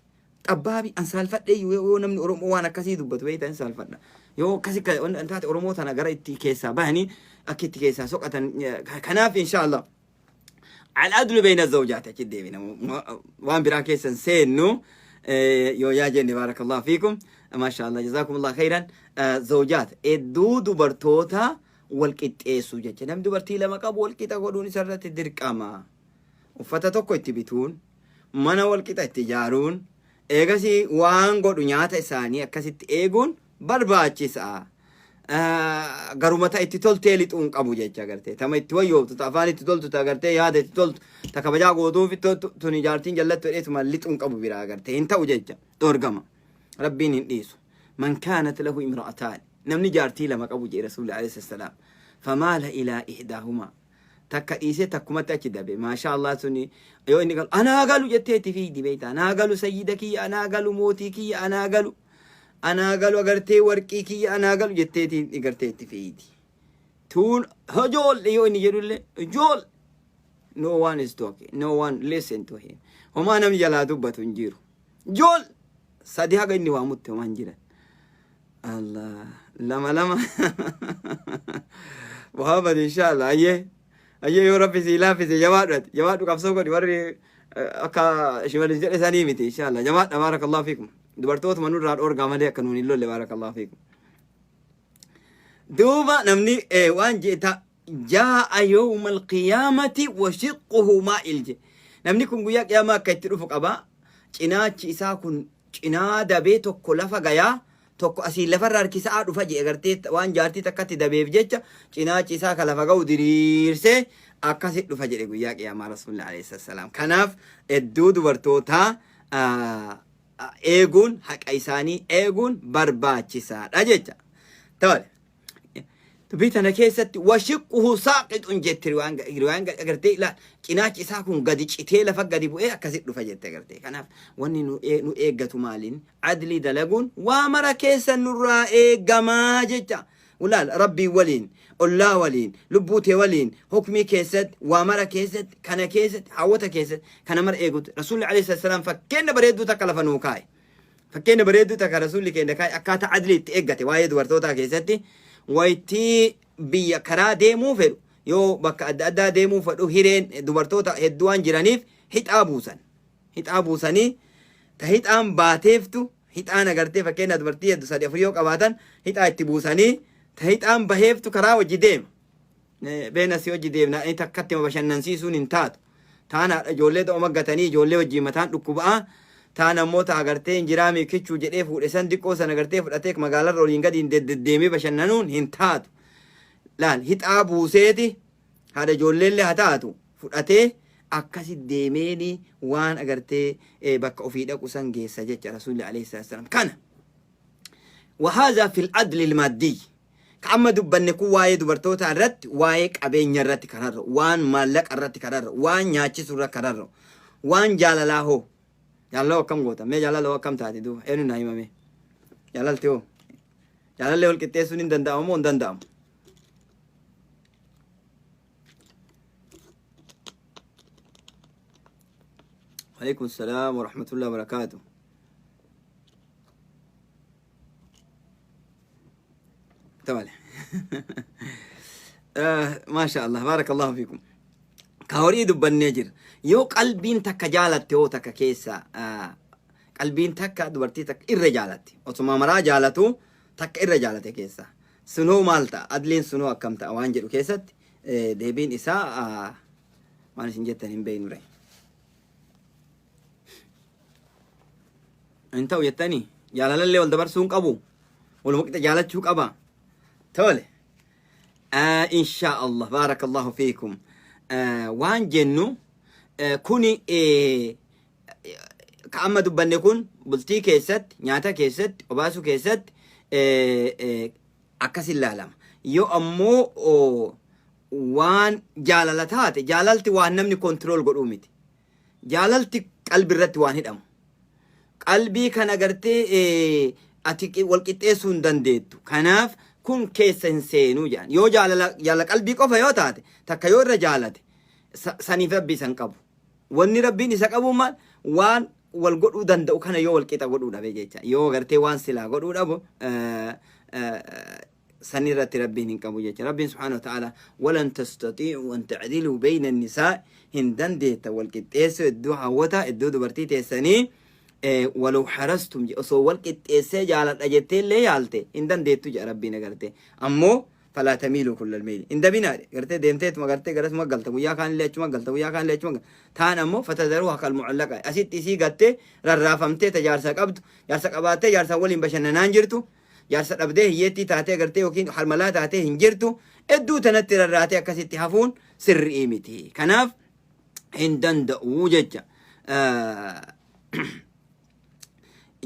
xabbaabi an saalfadhee yoo namni Oromoo waan akkasii dubbatu beektaa hin saalfadha yoo akkasi ka taate Oromoo tana gara itti keessaa bahanii akka itti keessaa soqatan kanaaf inshaallah al-adlu bayna zawjaati achi deebina waan biraa keessan seennu yoo yaa jenne baarakallahu fiikum maasha Allah jazakumullah khairan zawjaat hedduu dubartoota wal qixxeessuu jecha namni dubartii lama qabu wal qixa godhuun isarratti dirqama uffata tokko itti bituun mana wal qixa itti ijaaruun eegasii waan godhu nyaata isaanii akkasitti eeguun barbaachisa. Garuma ta itti toltee lixuun qabu jecha gartee tama itti wayyooftu ta afaan itti toltu ta gartee yaada itti toltu ta kabajaa gootuuf tuni jaartiin jallattu jedheetuma lixuun qabu biraa gartee hin ta'u jecha dhoorgama. Rabbiin hin dhiisu. Man kaanat lahu imra'ataan namni jaartii lama qabu jedhe Rasuulli alayhi salaam famaala ilaa ihdaahuma takka dhiisee takkumatti achi dabe maashaa Allah suni yoo inni galu anaa galu jettee itti fiigdi beekta anaa galu sayyida kiyya anaa galu mootii kiyya anaa galu anaa galu agartee warqii kiyya anaa galu jetteeti gartee itti fiigdi tuun hojoolle yoo inni jedhullee ijool no one is talking no one listen to him homaa namni jalaa dubbatu hin jiru ijool sadi haga inni waamutti homaa hin jiran Allah lama lama Muhammad inshallah ayyee ayyee yoo rabbi sii laaffise jabaadhu ati jabaadhu qabsoo godhi warri akka shimalis jedhe sanii miti inshallah jabaadha baarakallahu fiikum dubartootuma nurraa dhoorgaa malee akka nuun hin lolle baarakallahu fiikum duuba namni waan jeeta jaa'a yawma alqiyaamati wa shiqquhu maa'il je namni kun guyyaa qiyaamaa akka itti dhufu qaba cinaachi isaa kun cinaa dabee tokko lafa gayaa tokko asiin lafarra harkisa'aa dhufa jedhe gartee waan jaartii takkatti dabeef jecha cinaachi isaa ka lafa ga'u diriirsee akkasi dhufa jedhe guyyaa qiyaamaa rasuulli alayhi salaam kanaaf hedduu dubartootaa eeguun haqa isaanii eeguun barbaachisaadha jecha tole Dubbii tana keessatti washiqquhu saaqixun jetti riwaan riwaan agartee ilaa cinaachi isaa kun gadi citee lafa gadi bu'ee akkasitti dhufa jette agartee. Kanaaf wanni nu eeggatu maaliin adlii dalaguun waa mara keessa nurraa eegamaa jecha. Ulaal rabbii waliin ollaa waliin lubbuu tee waliin hukmii keessatti waa mara keessatti kana keessatti hawwata keessatti kana mara eeguutu rasuulli alayhi salaam fakkeenya bareedduu takka lafa nuu kaa'e. Fakkeenya bareedduu takka rasuulli keenya kaa'e akkaataa adlii itti eeggate waa'ee dubartootaa keessatti waytii biyya karaa deemuu fedhu yoo bakka adda addaa deemuu fedhu hireen dubartoota hedduu waan jiraniif hixaa buusan. Hixaa buusanii ta hixaan baateeftu hixaan agartee fakkeenya dubartii hedduu sadii afur yoo qabaatan hixaa itti buusanii ta hixaan baheeftu karaa hojii deema. Beena si hojii deemna inni takkatti bashannansiisuun hin taatu. Taan haadha ijoollee ta'u maggatanii ijoollee wajjin mataan dhukkuba'aa. Taan ammoo ta agartee hin jiraamii kichuu jedhee fuudhe san diqqoo san agartee fudhatee magaalarra oliin gadiin deddeemee bashannanuun hin taatu. Laal hixaa buuseeti haadha ijoolleellee haa taatu fudhatee akkasi deemeeni waan agartee bakka ofii dhaqu san geessa jecha rasuulli alayhi salaam kana. Wahaazaa fil adli maaddii. Ka amma dubbanne kun waa'ee dubartootaa irratti, waa'ee qabeenya irratti kan rarra'u, waan maallaqa irratti kan rarra'u, waan nyaachisu irra kan rarra'u, waan jaalalaa hoo. Jaalaloo akkam goota? Mee jaalaloo akkam taati duuba? Eenyu naa himame? Jaalalti hoo? Jaalallee wal qixxeessuun hin danda'amu moo hin danda'amu? Alaikum salaam wa rahmatullahi wa barakaatuh. Maasha Allah, baarakallahu fiikum. Ka horii dubbannee jira. Yoo qalbiin takka jaalatte hoo, takka keessa qalbiin takka dubartii takka irra jaalatti. Osuma maraa jaalatu takka irra jaalate keessa. Sunoo maal ta'a? Adliin sunoo akkam ta'a waan jedhu keessatti deebiin isaa waan isin jettan hin beeknu re. Hin ta'u jettanii jaalalallee wal dabarsuu hin qabu. Waluma qixa jaalachuu qaba. Tole. Insha Allah, baarakallahu fiikum. Waan jennu kuni ka amma dubbanne kun bultii keessatti, nyaata keessatti, obaasuu keessatti akkas ilaalama. Yoo ammoo waan jaalala taate, jaalalti waan namni control godhuu miti. Jaalalti qalbi irratti waan hidhamu. Qalbii kana gartee ati wal qixxeessuu hin dandeettu. Kanaaf kun keessa hin seenuu jedhan. Yoo jaalala jaalala qalbii qofa yoo taate, takka yoo irra jaalate, saniif Rabbi isa hin qabu. Wanni Rabbiin isa qabu maal? Waan wal godhuu danda'u kana yoo wal qixa godhuu dhabe jecha. Yoo gartee waan silaa godhuu dhabu san irratti Rabbiin hin qabu jecha. Rabbiin subhaanahu wa ta'ala walan tastatii'u an ta'diluu bayna nisaa, hin dandeetta wal qixxeessuu iddoo hawwata iddoo dubartii teessanii, walaw harastum je, osoo wal qixxeessee jaaladha jettee illee yaalte hin dandeettu jedha Rabbiin agartee. Ammoo falaa tamiiluu kullal meyli, hin dabinaa gartee, deemteetuma gartee garasuma galta, guyyaa kaanillee achuma galta, guyyaa kaanillee achuma galta. Taan ammoo fatadaruuha kal mucallaqa, asitti isii gattee rarraafamtee, ta jaarsa qabdu, jaarsa qabaattee jaarsa waliin bashannanaan jirtu, jaarsa dhabdee hiyyeettii taatee gartee yookiin harmalaa taatee hin jirtu, hedduu tanatti rarraatee akkasitti hafuun sirrii miti. Kanaaf hin danda'u jecha.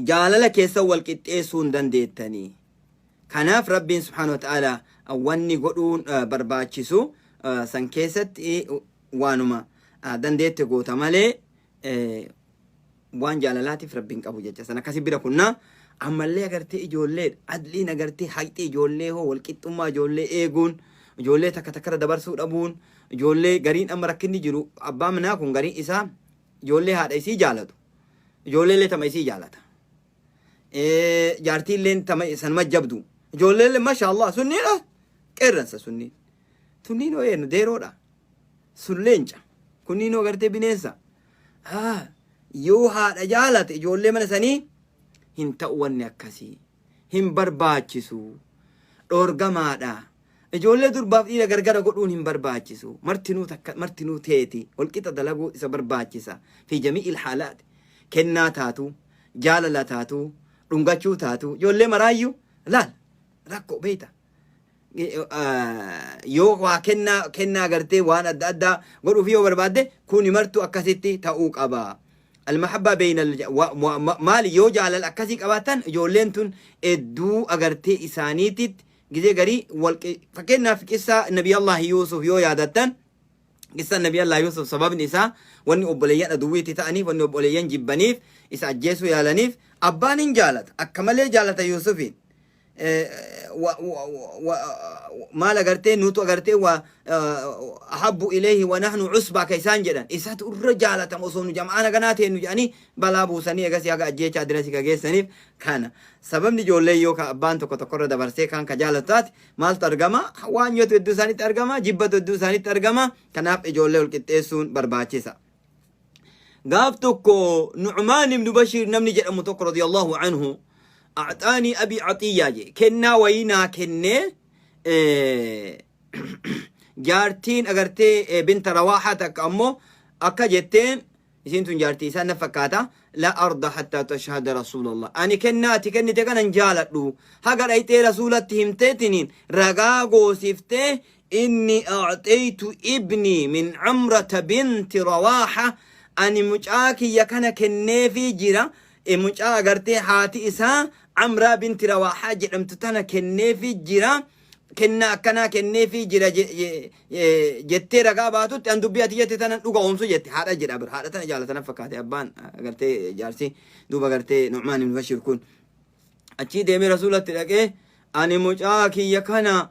Jaalala keessa wal qixxeessuu hin dandeettanii. Kanaaf Rabbiin subhaanahu wa ta'ala wanni godhuun barbaachisu san keessatti waanuma dandeette goota malee waan jaalalaatiif Rabbiin qabu jecha san akkasi bira kunnaa. Ammallee agartee ijoollee adliin agartee haqxii ijoollee hoo, walqixxummaa ijoollee eeguun, ijoollee takka takkarra dabarsuu dhabuun, ijoollee gariin amma rakkinni jiru abbaa manaa kun gariin isaa ijoollee haadha isii jaalatu, ijoollee illee tama isii jaalata, jaartii illee tama sanuma jabdu, ijoollee illee masha Allah sunniidha, qeerransa sunniin tunniin hoo eenyu deeroodha, sun leenca, kunniin hoo gartee bineensa. Yoo haadha jaalate ijoollee mana sanii hin ta'u, wanni akkasii hin barbaachisu, dhoorgamaadha. Ijoollee durbaaf dhiira gargara godhuun hin barbaachisu. Martinuu takka, martinuu teeti, walqixa dalaguu isa barbaachisa. Fi jami'il haalaat, kennaa taatu, jaalala taatu, dhungachuu taatu, ijoollee maraayyuu laal rakkoo beeyta. Yoo waa kennaa kennaa gartee waan adda addaa godhuuf yoo barbaadde, kuni martuu akkasitti ta'uu qaba. Almahabbaa beeyna maali, yoo jaalala akkasii qabaatan ijoolleen tun hedduu agartee isaaniititti gizee garii wal, fakkeenyaaf qissaa Nabi Allah Yuusuf yoo yaadattan, qissaan Nabi Allah Yuusuf sababni isaa wanni obboleeyyan aduwwiitti ta'aniif, wanni obboleeyyan jibbaniif, isa ajjeesuu yaalaniif, abbaan hin jaalata, akka malee jaalata Yuusufiin. Maal agartee nutu agartee wa ahabbu ilayhi wa nahnu usba ka isaan jedhan, isatu irra jaalatama osoo nu jam'aana ganaa teennu jedhanii balaa buusanii egasii haga ajjeechaa dirasii ka geessaniif kana. Sababni ijoollee yoo ka abbaan tokko tokkorra dabarsee kaan ka jaalatu taate maaltu argama? Waanyootu hedduu isaanitti argama, jibbatu hedduu isaanitti argama. Kanaaf ijoollee wal qixxeessuun barbaachisa. Gaaf tokko Nu'maan ibn Bashiir namni jedhamu tokko radiyallahu anhu, a'xaanii abii axiyyaa jee, kennaa wayii naa kennee, jaartiin agartee binta Rawaahaa takka ammoo akka jetteen, isiin tun jaartii isaa na fakkaata, la arda hattaa tashhada rasuulallah, ani kennaa ati kennite kana hin jaaladhu haga dhayxee rasuulatti himteetiniin ragaa goosiftee, inni a'xeeytu ibnii min Amrata binti Rawaaha, ani mucaa kiyya kana kenneefii jira, mucaa agartee haati isaa Amraa binti Rawaahaa jedhamtu tana kenneefii jira, kennaa akkanaa kenneefii jira jettee ragaa baatutti an dubbii ati jette tanan dhuga oomsu jette haadha jedha bira. Haadha tana jaalatana fakkaate abbaan agartee jaarsi duuba agartee Nu'maan ibn Bashiir kun achii deemee rasuulatti dhaqee, ani mucaa kiyya kana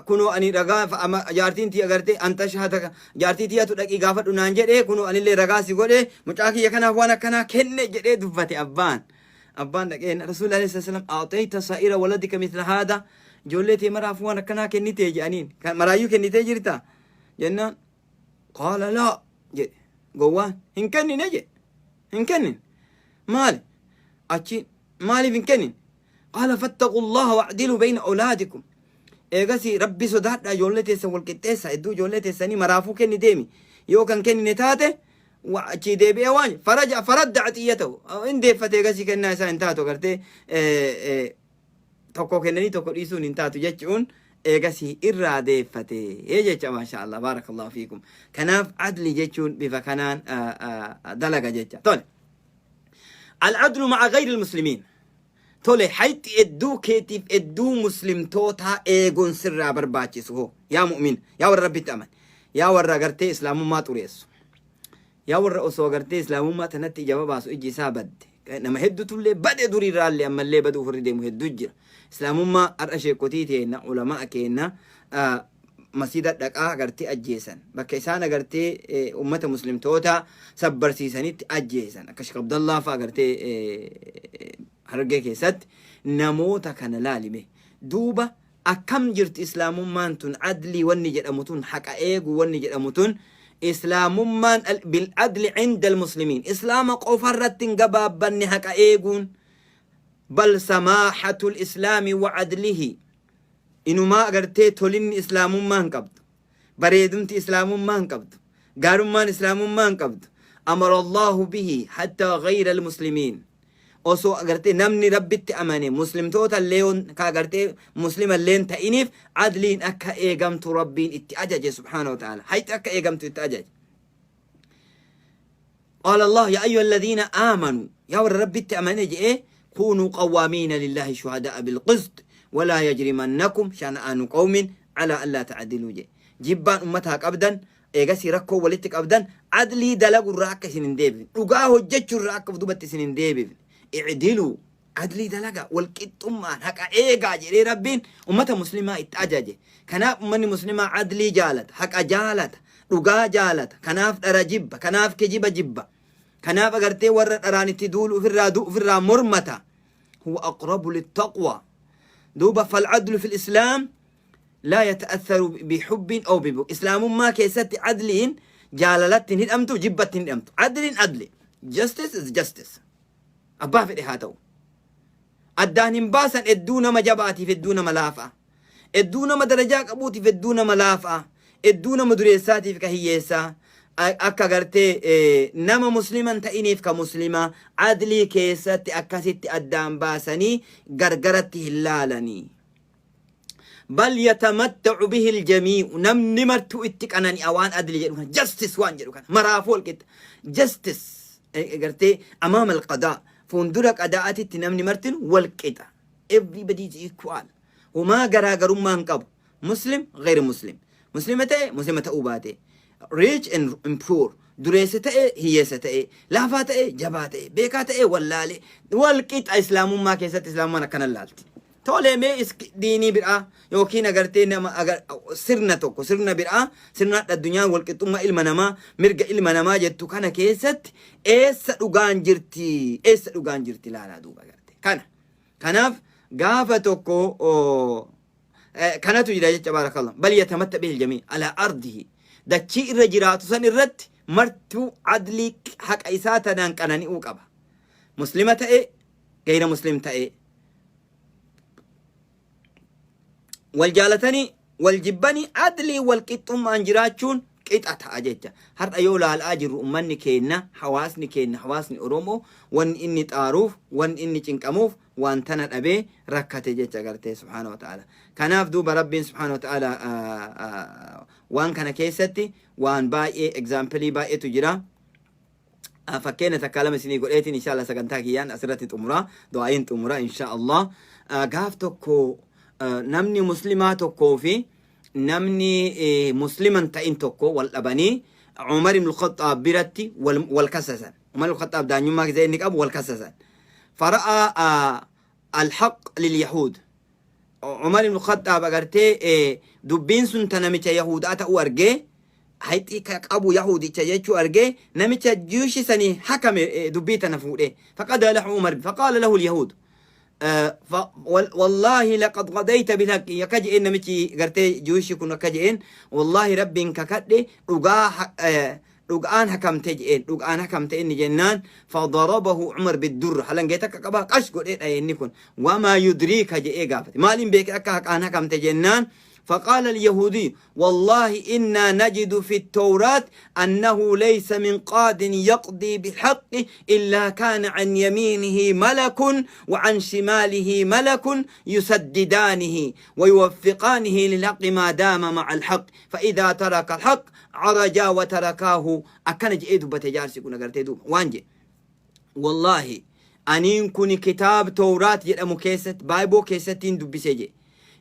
kunoo ani ragaa jaartiin tiyya agartee anta shahada jaartii tiyyatu dhaqii gaafadhu naan jedhee, kunoo anillee ragaa si godhe, mucaa kiyya kanaaf waan akkanaa kenne jedhee dubbate. Abbaan dhaqee rasuulli alayhi salaam, a'tayta sa'ira waladika mithla haada, Ijoollee tee maraafuu waan akkanaa kennitee jedhaniin. Kan maraayyuu kennitee jirta? Jennaan qaala laa jedhe. Gowwaan hin kennine jedhe. Hin kennine. Maali? Achi maaliif hin kennine? Qaala fattaqullaha wa'dilu bayna awlaadikum. Eegasii Rabbi sodaadhaa, ijoollee teessan wal qixxeessa, hedduu ijoollee teessanii maraafuu kenni deemi. Yoo kan kennine taate achii deebi'ee waan faraja faradda caxiyyatahu hin deeffate. Eegasii kennaa isaa hin taatu, agartee, tokko kennanii tokko dhiisuun hin taatu jechuun eegasii irraa deeffate jecha. Maasha Allah, baarakallahu fiikum. Kanaaf adli jechuun bifa kanaan dalaga jecha. Tole, al-adlu ma'a ghayri al-muslimiin. Tole, hayxi edduu keetiif edduu muslimtootaa eeguun sirraa barbaachisu hoo? Yaa mu'min, yaa warra Rabbitti aman, yaa warra agartee islaamummaa xureessu, yaa warra osoo agartee islaamummaa tanatti ija babaasu iji isaa badde. Nama hedduutullee bade, duriirraallee ammallee baduuf warri deemu hedduu jira. Islaamummaa har'a sheekotii teenna, ulamaa keenna masjida dhaqaa agartee ajjeesan, bakka isaan agartee ummata muslimtoota sabbarsiisanitti ajjeesan, akka Sheekh Abdallaa fa'a agartee Harargee keessatti. Namoota kana laalime duuba, akkam jirti islaamummaan tun? Adlii wanni jedhamu tun, haqa eegu wanni jedhamu tun, islaamummaan bil adli inda almuslimiin islaama qofa irratti hin gabaabbanne haqa eeguun. Bal samaahatul islaami wa adlihi, inumaa agartee tolinni islaamummaa hin qabdu, bareedumti islaamummaa hin qabdu, gaarummaan islaamummaa hin qabdu, amara Allahu bihi hatta ghayra almuslimiin. Osoo agartee namni Rabbitti amane muslimtoota illee ka agartee muslima illee hin ta'iniif adliin akka eegamtu Rabbiin itti ajaje subhaanahu wa ta'ala. Hayxi akka eegamtu itti ajaje. Qaala Allah, yaa ayyuha alladhiina aamanu, yaa warra Rabbitti amane je'ee, kuunuu qawwaamiina lillahi shuhadaa'a bilqist walaa yajrimannakum shana'aanu qawmin alaa allaa ta'diluu je'e. Jibbaan ummataa qabdan, eegasii rakkoo walitti qabdan, adlii dalagurraa akka isin hin deebifne, dhugaa hojjechuurraa akka dubatti isin hin deebifne. I'diluu, adlii dalagaa, walqixxummaan haqa eegaa jedhee Rabbiin ummata muslimaa itti ajaje. Kanaaf ummanni muslimaa adlii jaalata, haqa jaalata, dhugaa jaalata. Kanaaf dhara jibba, kanaaf kijiba jibba, kanaaf agartee warra dharaan itti duulu ofirraa ofirraa mormata. Huwa aqrabu littaqwa. Duuba fal'adlu fil islaam laa yata'atharu bihubbin aw bibu. Islaamummaa keessatti adliin jaalalatti hin hidhamtu, jibbatti hin hidhamtu. Adliin adli, justice is justice, abbaa fedhe haa ta'u. Addaan hin baasan hedduu nama jabaatiif hedduu nama laafaa, hedduu nama darajaa qabuutiif hedduu nama laafaa, hedduu nama dureessaatiif ka hiyyeessaa, akka gartee nama musliman ta'iniif ka muslimaa, adlii keessatti akkasitti addaan baasanii gargaratti hin laalanii. Bal yatamatta'u bihi aljamii'u, namni martuu itti qanani'a waan adli jedhu kana, justice waan jedhu kana. Maraafuu walqixa justice gartee amaama alqadaa, fuuldura qadaa'atitti namni martin walqixa. Everybody is equal, homaa garaagarummaa hin qabu. Muslim, غير muslim, muslima ta'e, muslima ta'uu baate, rich and poor, dureessa ta'e, hiyyeessa ta'e, laafaa ta'e, jabaa ta'e, beekaa ta'e, wallaale, walqixa islaamummaa keessatti. Islaamummaan akkana laalti. Tolee, mee diinii biraa yookiin agartee nama sirna tokko, sirna biraa, sirna addunyaa walqixxummaa ilma namaa, mirga ilma namaa jettu kana keessatti eessa dhugaan jirti? Eessa dhugaan jirti? Ilaalaa duuba agartee kana. Kanaaf gaafa tokko kanatu jira jecha. Baarakallah. Bal yatamatta bihi aljamii ala ardihi, dachii irra jiraatu san irratti martuu adlii haqa isaa tanaan qanani'uu qaba. Muslima ta'e, gayra muslim ta'e, wal jaalatanii wal jibbanii, adlii wal qixxummaan jiraachuun qixa ta'a jecha. Har'a yoo laalaa jirru, ummanni keenna, hawaasni keenna, hawaasni Oromoo, wanni inni xaaruuf, wanni inni cinqamuuf waan tana dhabee rakkate jecha gartee subhaana wa ta'ala. Kanaaf duuba Rabbiin subhaana wa ta'ala waan kana keessatti waan baay'ee, example baay'eetu jira. Fakkeenya takka lama isinii godheetiin inshallah sagantaa kiyyaan asirratti xumura, du'aayin xumura inshallah. Gaaf tokko namni muslimaa tokkoo fi namni musliman ta'in tokko wal dhabanii Umar ibn Khattaab biratti wal kasasan. Umar ibn Khattaab daanyummaa gisee inni qabu wal kasasan. Fara'a alhaq lilyahuud. Umar ibn Khattaab agartee dubbiin sun ta namicha Yahudaa ta'uu argee, hayxii ka qabu Yahudicha jechuu argee, namicha Jewish sanii hakame dubbii tana fuudhee. Faqada lahu Umar, faqaala lahu alyahuud. Wallaahi laqad qadayta bilhaqqi akka je'een, namichi gartee Jewish kun akka je'een, wallaahi Rabbiin kakadhe, dhugaa dhugaan hakamte je'een, dhugaan hakamte inni jennaan, fadarabahu Umar biddurra, halangee takka qabaa qash godhee dhaye. Inni kun wamaa yudriika je'ee gaafate, maaliin beeke akka haqaan hakamte jennaan, فقال اليهودي: والله إنا نجد في التوراة أنه ليس من قاد يقضي بالحق إلا كان عن يمينه ملك وعن شماله ملك يسددانه ويوفقانه للحق ما دام مع الحق، فإذا ترك الحق عرجا وتركاه. Akkana je'ee dubbate jaarsi kun agartee duuba waan jedhe, wallaahi aniin kun kitaab Tawraat jedhamu keessatti, Bible keessatti hin dubbise jedhe,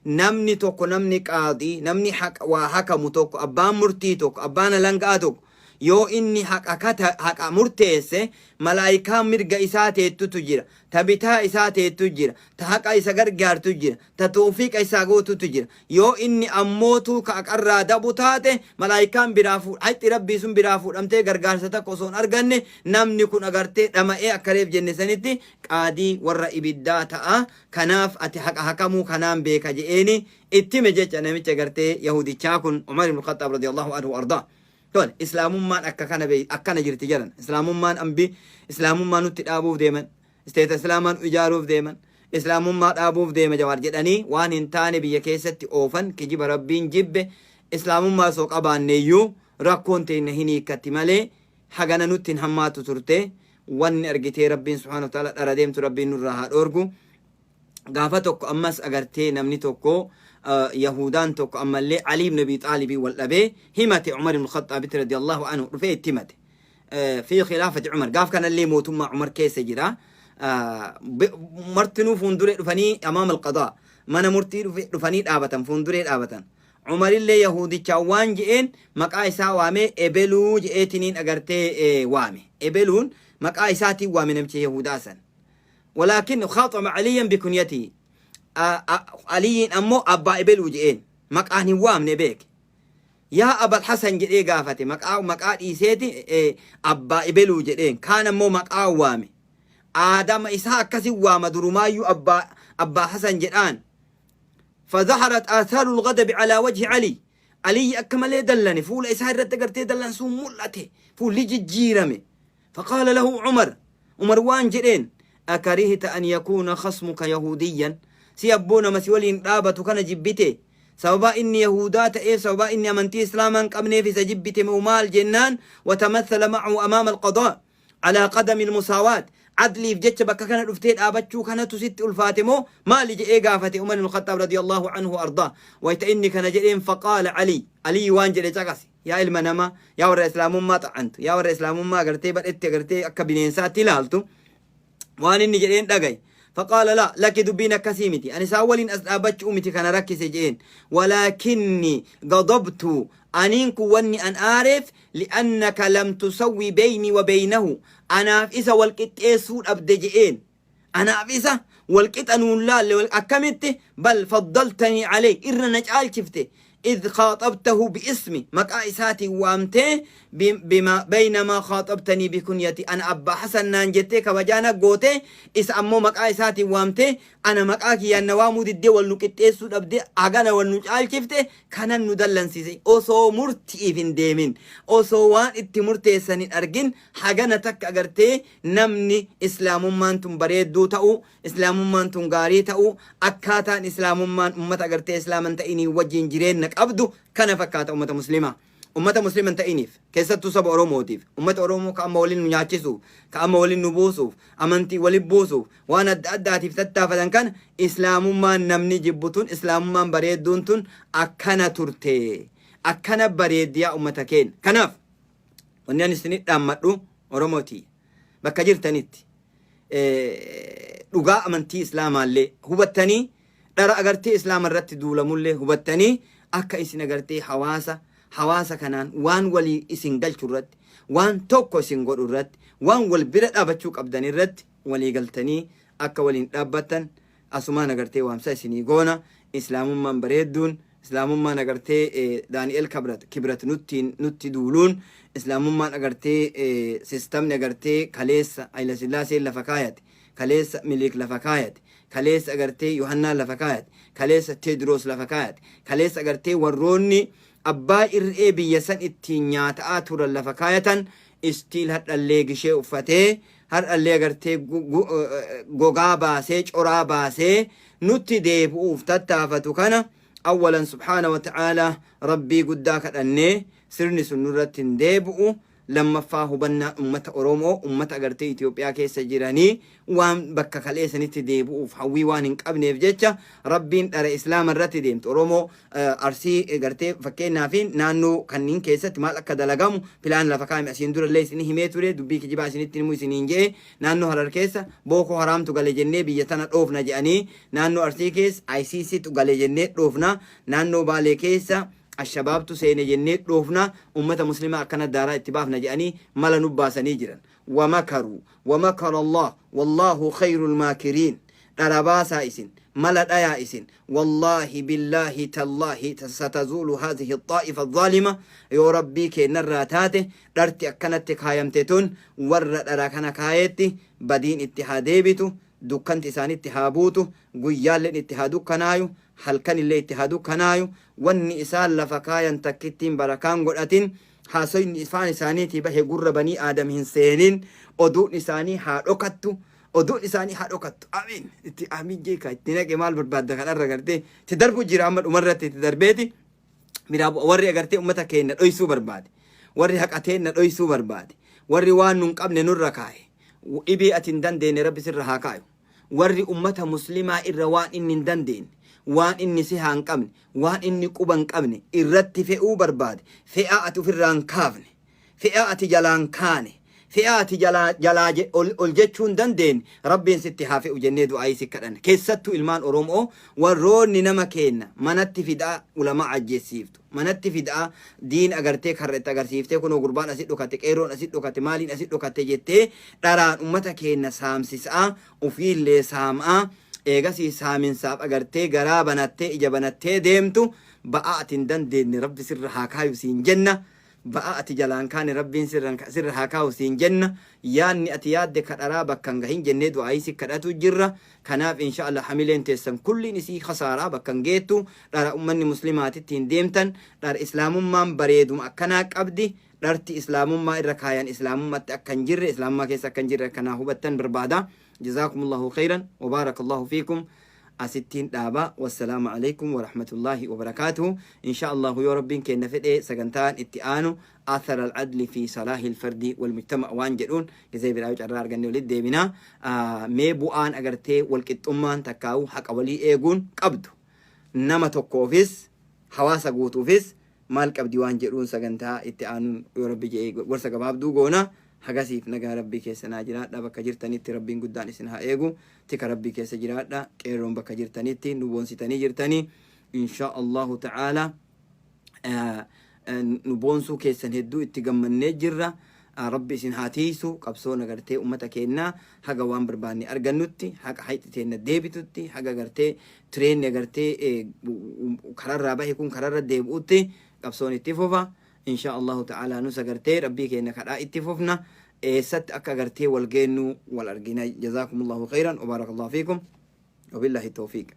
namni tokko, namni qaadii, namni waa hakamu tokko, abbaan murtii tokko, abbaan alangaa tokko, yoo inni haqa kata haqa murteesse, malaayikaan mirga isaa teettutu jira, ta bitaa isaa teettu jira, ta haqa isa gargaartu jira, ta toofiqa isaa gootutu jira. Yoo inni ammootuu ka haqarraa dabu taate, malaayikaan biraa fuudh, haqi Rabbii sun biraa fuudhamtee, gargaarsa takka osoo hin arganne, namni kun agartee dhama'ee akka reef jenne sanitti qaadii warra ibiddaa ta'a. Kanaaf ati haqa hakamuu kanaan beeka je'eeni ittime jecha namicha gartee Yahudichaa kun, Umar ibn Khattaab radiyallahu anhu ardaa. Tole, Islaamummaan akka kana akkana jirti jedhan. Islaamummaan ambi Islaamummaa nutti dhaabuuf deeman, state Islaamaa nu ijaaruuf deeman, Islaamummaa dhaabuuf deema Jawaar jedhanii waan hin taane biyya keessatti oofan, kijiba Rabbiin jibbe. Islaamummaa osoo qabaanneeyyuu rakkoon teenya hin hiikkatti malee hagana nutti hin hammaatu turte. Wanni argitee Rabbiin subhaanahu wa ta'ala dhara deemtu Rabbiin nurraa haa dhoorgu. Gaafa tokko ammas agartee namni tokko, Yahudaan tokko ammallee Ali ibn Abi Xaalibii wal dhabee himate. Umar ibn Khaxaabitti radiyallahu anhu dhufee itti himate. Fi khilaafati Umar, gaaf kanallee mootummaa Umar keessa jira. Martinuu fuulduree dhufanii, amaam alqadaa, mana murtii dhufanii dhaabatan, fuulduree dhaabatan. Umarillee Yahudichaa waan je'een, maqaa isaa waamee, ebeluu je'eetiniin agartee waame. Ebeluun maqaa isaatiin waame namicha Yahudaa san. ولكن خاطب عليا بكنيته، علي ammoo abbaa ebeluu je'een, maqaan hin waamne beek. Yaa Abal Hasan jedhee gaafate, maqaa dhiiseeti abbaa ebeluu jedheen. Kaan ammoo maqaa waame, aadama isaa akkasin waama durumaayyuu, abbaa Hasan jedhaan. فظهرت آثار الغضب على وجه علي. علي akka malee dallane, fuula isaa irratti agartee dallansuun mul'ate, fuulli jijjiirame. فقال له عمر، عمر waan jedheen: أكرهت أن يكون خصمك يهوديا؟ Si abboo nama si waliin dhaabatu kana jibbite, sababa inni Yahudaa ta'eef, sababa inni amantii Islaamaa hin qabneef isa jibbite moo maal jennaan, وتمثل معه أمام القضاء على قدم المساواة, adliif jecha bakka kana dhuftee dhaabachuu kanatu sitti ulfaate moo maali jedhee gaafate Umar ibn Khattaab radiyallahu anhu ardaa. Wayta inni kana jedheen, فقال علي, Ali waan jedhe caqasi yaa ilma namaa, yaa warra Islaamummaa xa'antu, yaa warra Islaamummaa agartee badhetti agartee akka bineensaatti ilaaltu, waan inni jedheen dhagaye. فقال لا, lakki, dubbiin akkasii miti, ani isaan waliin as dhaabbachuu miti kana rakkise jedheen. ولكني غضبت, aniin kun wanni an aareef, لأنك لم تسوي بيني وبينه, anaaf isa wal qixxeessuu dhabde je'een, anaaf isa wal qixa nuun laalle. Akkamitti? بل فضلتني عليه, irra na caalchifte. إذ خاطبته باسمي, maqaa isaatiin waamtee, بما بينما خاطبتني بكنيتي, أنا أبا حسن naan jettee kabajaana goote, isa ammoo maqaa isaatiin waamtee, ana maqaa kiyyaan na waamuu diddee, wal nu qixxeessuu dhabdee, hagana wal nu caalchifte. Kanan nu dallansiise, osoo murtiif hin deemin, osoo waan itti murteessan hin argin, hagana takka agartee namni Islaamummaan tun bareedduu ta'uu, Islaamummaan tun gaarii ta'uu, akkaataan Islaamummaan ummata agartee Islaaman ta'inii wajjin jireenya qabdu kana fakkaata. Ummata Muslimaa, ummata Musliman ta'iniif, keessattuu saba Oromootiif, ummata Oromoo ka amma waliin nu nyaachisuuf, ka amma waliin nu buusuuf, amantii waliin buusuuf, waan adda addaatiif tattaafatan kana, Islaamummaan namni jibbu tun, Islaamummaan bareedduun tun akkana turte, akkana bareeddiyaa ummata keenya. Kanaaf wanni ani isinit dhaammadhu, Oromooti, bakka jirtanitti dhugaa amantii Islaamaallee hubattanii, dhara agartee Islaama irratti duulamullee hubattanii, akka isin agartee hawaasa kanaan waan walii isin galchu irratti, waan tokko isin godhu irratti, waan wal bira dhaabachuu qabdan irratti walii galtanii akka waliin dhaabbattan asumaan agartee waamsa isinii goona. Islaamummaan bareedduun, Islaamummaan agartee Daani'el Kibrat nutti duuluun, Islaamummaan agartee sistamni agartee kaleessa Hayila Sillaaseen lafa kaayate, kaleessa Miliik lafa kaayate, Kaleessa agartee Yohannaan lafa kaayate, kaleessa Teedroos lafa kaayate, kaleessa agartee warroonni abbaa ir'ee biyya san ittiin nyaata'aa turan lafa kaayatan, istiil hadhallee gishee uffatee, har'allee agartee gogaa baasee, coraa baasee nutti deebi'uuf tattaafatu kana, awwalan subhaana wa ta'aalaa Rabbii guddaa kadhannee sirni sun nurratti hin deebi'u. Lammaffaa, hubannaa ummata Oromoo, ummata agartee Itoophiyaa keessa jiranii, waan bakka kaleessanitti deebi'uuf hawwii waan hin qabneef jecha, Rabbiin dhara Islaama irratti deemtu Oromoo Arsii gartee fakkeenyaa fi naannoo kanniin keessatti maal akka dalagamu pilaan lafa kaa'ame asiin durallee isin himee ture. Dubbii kijibaa isinitti himuu isiniin je'e. Naannoo Harar keessa Booko Haraamtu gale jennee biyya tana dhoofna je'anii, naannoo Arsii keessa ICC tu gale jennee dhoofna, naannoo Baalee keessa Ashabaabtu seene jennee dhoofna, ummata Muslimaa akkana daaraa itti baafna jedhanii mala nu baasanii jiran. Wamakaruu wamakara Allah, wallaahu khayrul maakiriin. Dhara baasaa isin, mala dhayaa isin, wallaahi, billaahi, tallaahi, satazuulu haadhihi xaa'ifa zaalima. Yoo Rabbii keennarraa taate, dharti akkanatti kaayamte tun warra dhara kana kaayetti badiin itti haa deebitu, dukkanti isaanitti haa buutu, guyyaalleen itti haa dukkanaayu, halkanillee itti haa dukkanaayu. Wanni isaan lafa kaayan takkittiin barakaan godhatin, haasoyni ifaan isaaniitii bahe gurra banii Aadam hin seenin, oduun isaanii haa dhokattu, oduun isaanii haa dhokattu. Amiin itti, amiin jeeka itti naqe. Maal barbaadda kanarra? Gartee itti darbu jira, amma dhumarratti itti darbeeti biraa bu'a. Warri agartee ummata keenya dhoysuu barbaade, warri haqa teenna dhoysuu barbaade, warri waan nun qabne nurra kaaye, dhibee ati hin dandeenye Rabbi sirra haa kaayu. Warri ummata Muslimaa irra waan inni hin dandeenye, waan inni sihaa hin qabne, waan inni quba hin qabne irratti fe'uu barbaade, fe'aa ati ofirraa hin kaafne, fe'aa ati jalaa hin kaane, fe'aa ati jalaa jalaa ol jechuu hin dandeenye Rabbiin sitti haa fe'u jennee du'aayii si kadhanna. Keessattuu ilmaan Oromoo, warroonni nama keenna manatti fidaa ulamaa ajjeessiiftu, manatti fidaa diin agartee karra itti agarsiiftee, kunoo gurbaan asi dhokate, qeerroon asi dhokate, maaliin asi dhokate jettee dharaan ummata keenna saamsisaa, ufiillee saam'aa, eegasii saaminsaaf agartee garaa banattee ija banattee deemtu, ba'aa ati hin dandeenye Rabbi sirra haa kaayu siin jenna. Ba'aa ati jalaan kaane Rabbiin sirra haa kaahu siin jenna. Yaanni ati yaadde ka dharaa bakka hin gahin jennee du'aayii si kadhatu jirra. Kanaaf insha Allah hamileen teessan kulliin isii khasaaraa, bakka hin geettu. Dhara ummanni Muslimaatitti hin deemtan. Dhara Islaamummaan bareeduma akkanaa qabdi. Dharti Islaamummaa irra kaayan Islaamummatti akka hin jirre, Islaamummaa keessa akka hin jirre akkanaa hubattan barbaada. Jazaakumullahu khayran wa baarakallahu fiikum. Asittiin dhaaba. Wassalaamu alaikum warahmatullaahi wabarakaatuhu. Insha Allahu yoo Rabbiin keenna fedhe, sagantaan itti aanu athar al-adli fi salaahi al-fardi wal mujtama waan jedhuun gizee biraa yoo carraa arganne walitti deebina. Mee bu'aan agartee walqixxummaan takkaa'u haqa walii eeguun qabdu nama tokkoofis hawaasa guutuufis maal qabdi waan jedhuun sagantaa itti aanuun yoo Rabbi jedhe gorsa gabaabduu goona. Hagasiif nagaa Rabbii keessa naa jiraadha. Bakka jirtanitti Rabbiin guddaan isin haa eegu. Tika Rabbii keessa jiraadha. Qeerroon bakka jirtanitti nu boonsitanii jirtanii, insha Allahu ta'ala nu boonsuu keessan hedduu itti gammannee jirra. Rabbi isin haa tiisu. Qabsoon agartee ummata keennaa haga waan barbaanne argannutti, haqa hayxi teenna deebitutti, haga agartee tireenni agartee kararraa bahe kun kararra deebi'utti qabsoon itti fufa, insha Allahu ta'ala. Nus agartee Rabbii keenya kadhaa itti fufna. Eessatti akka agartee wal geennu wal argina. Jazaakumullahu khayran wa barakallahu fiikum, wabillahi tawfiiq.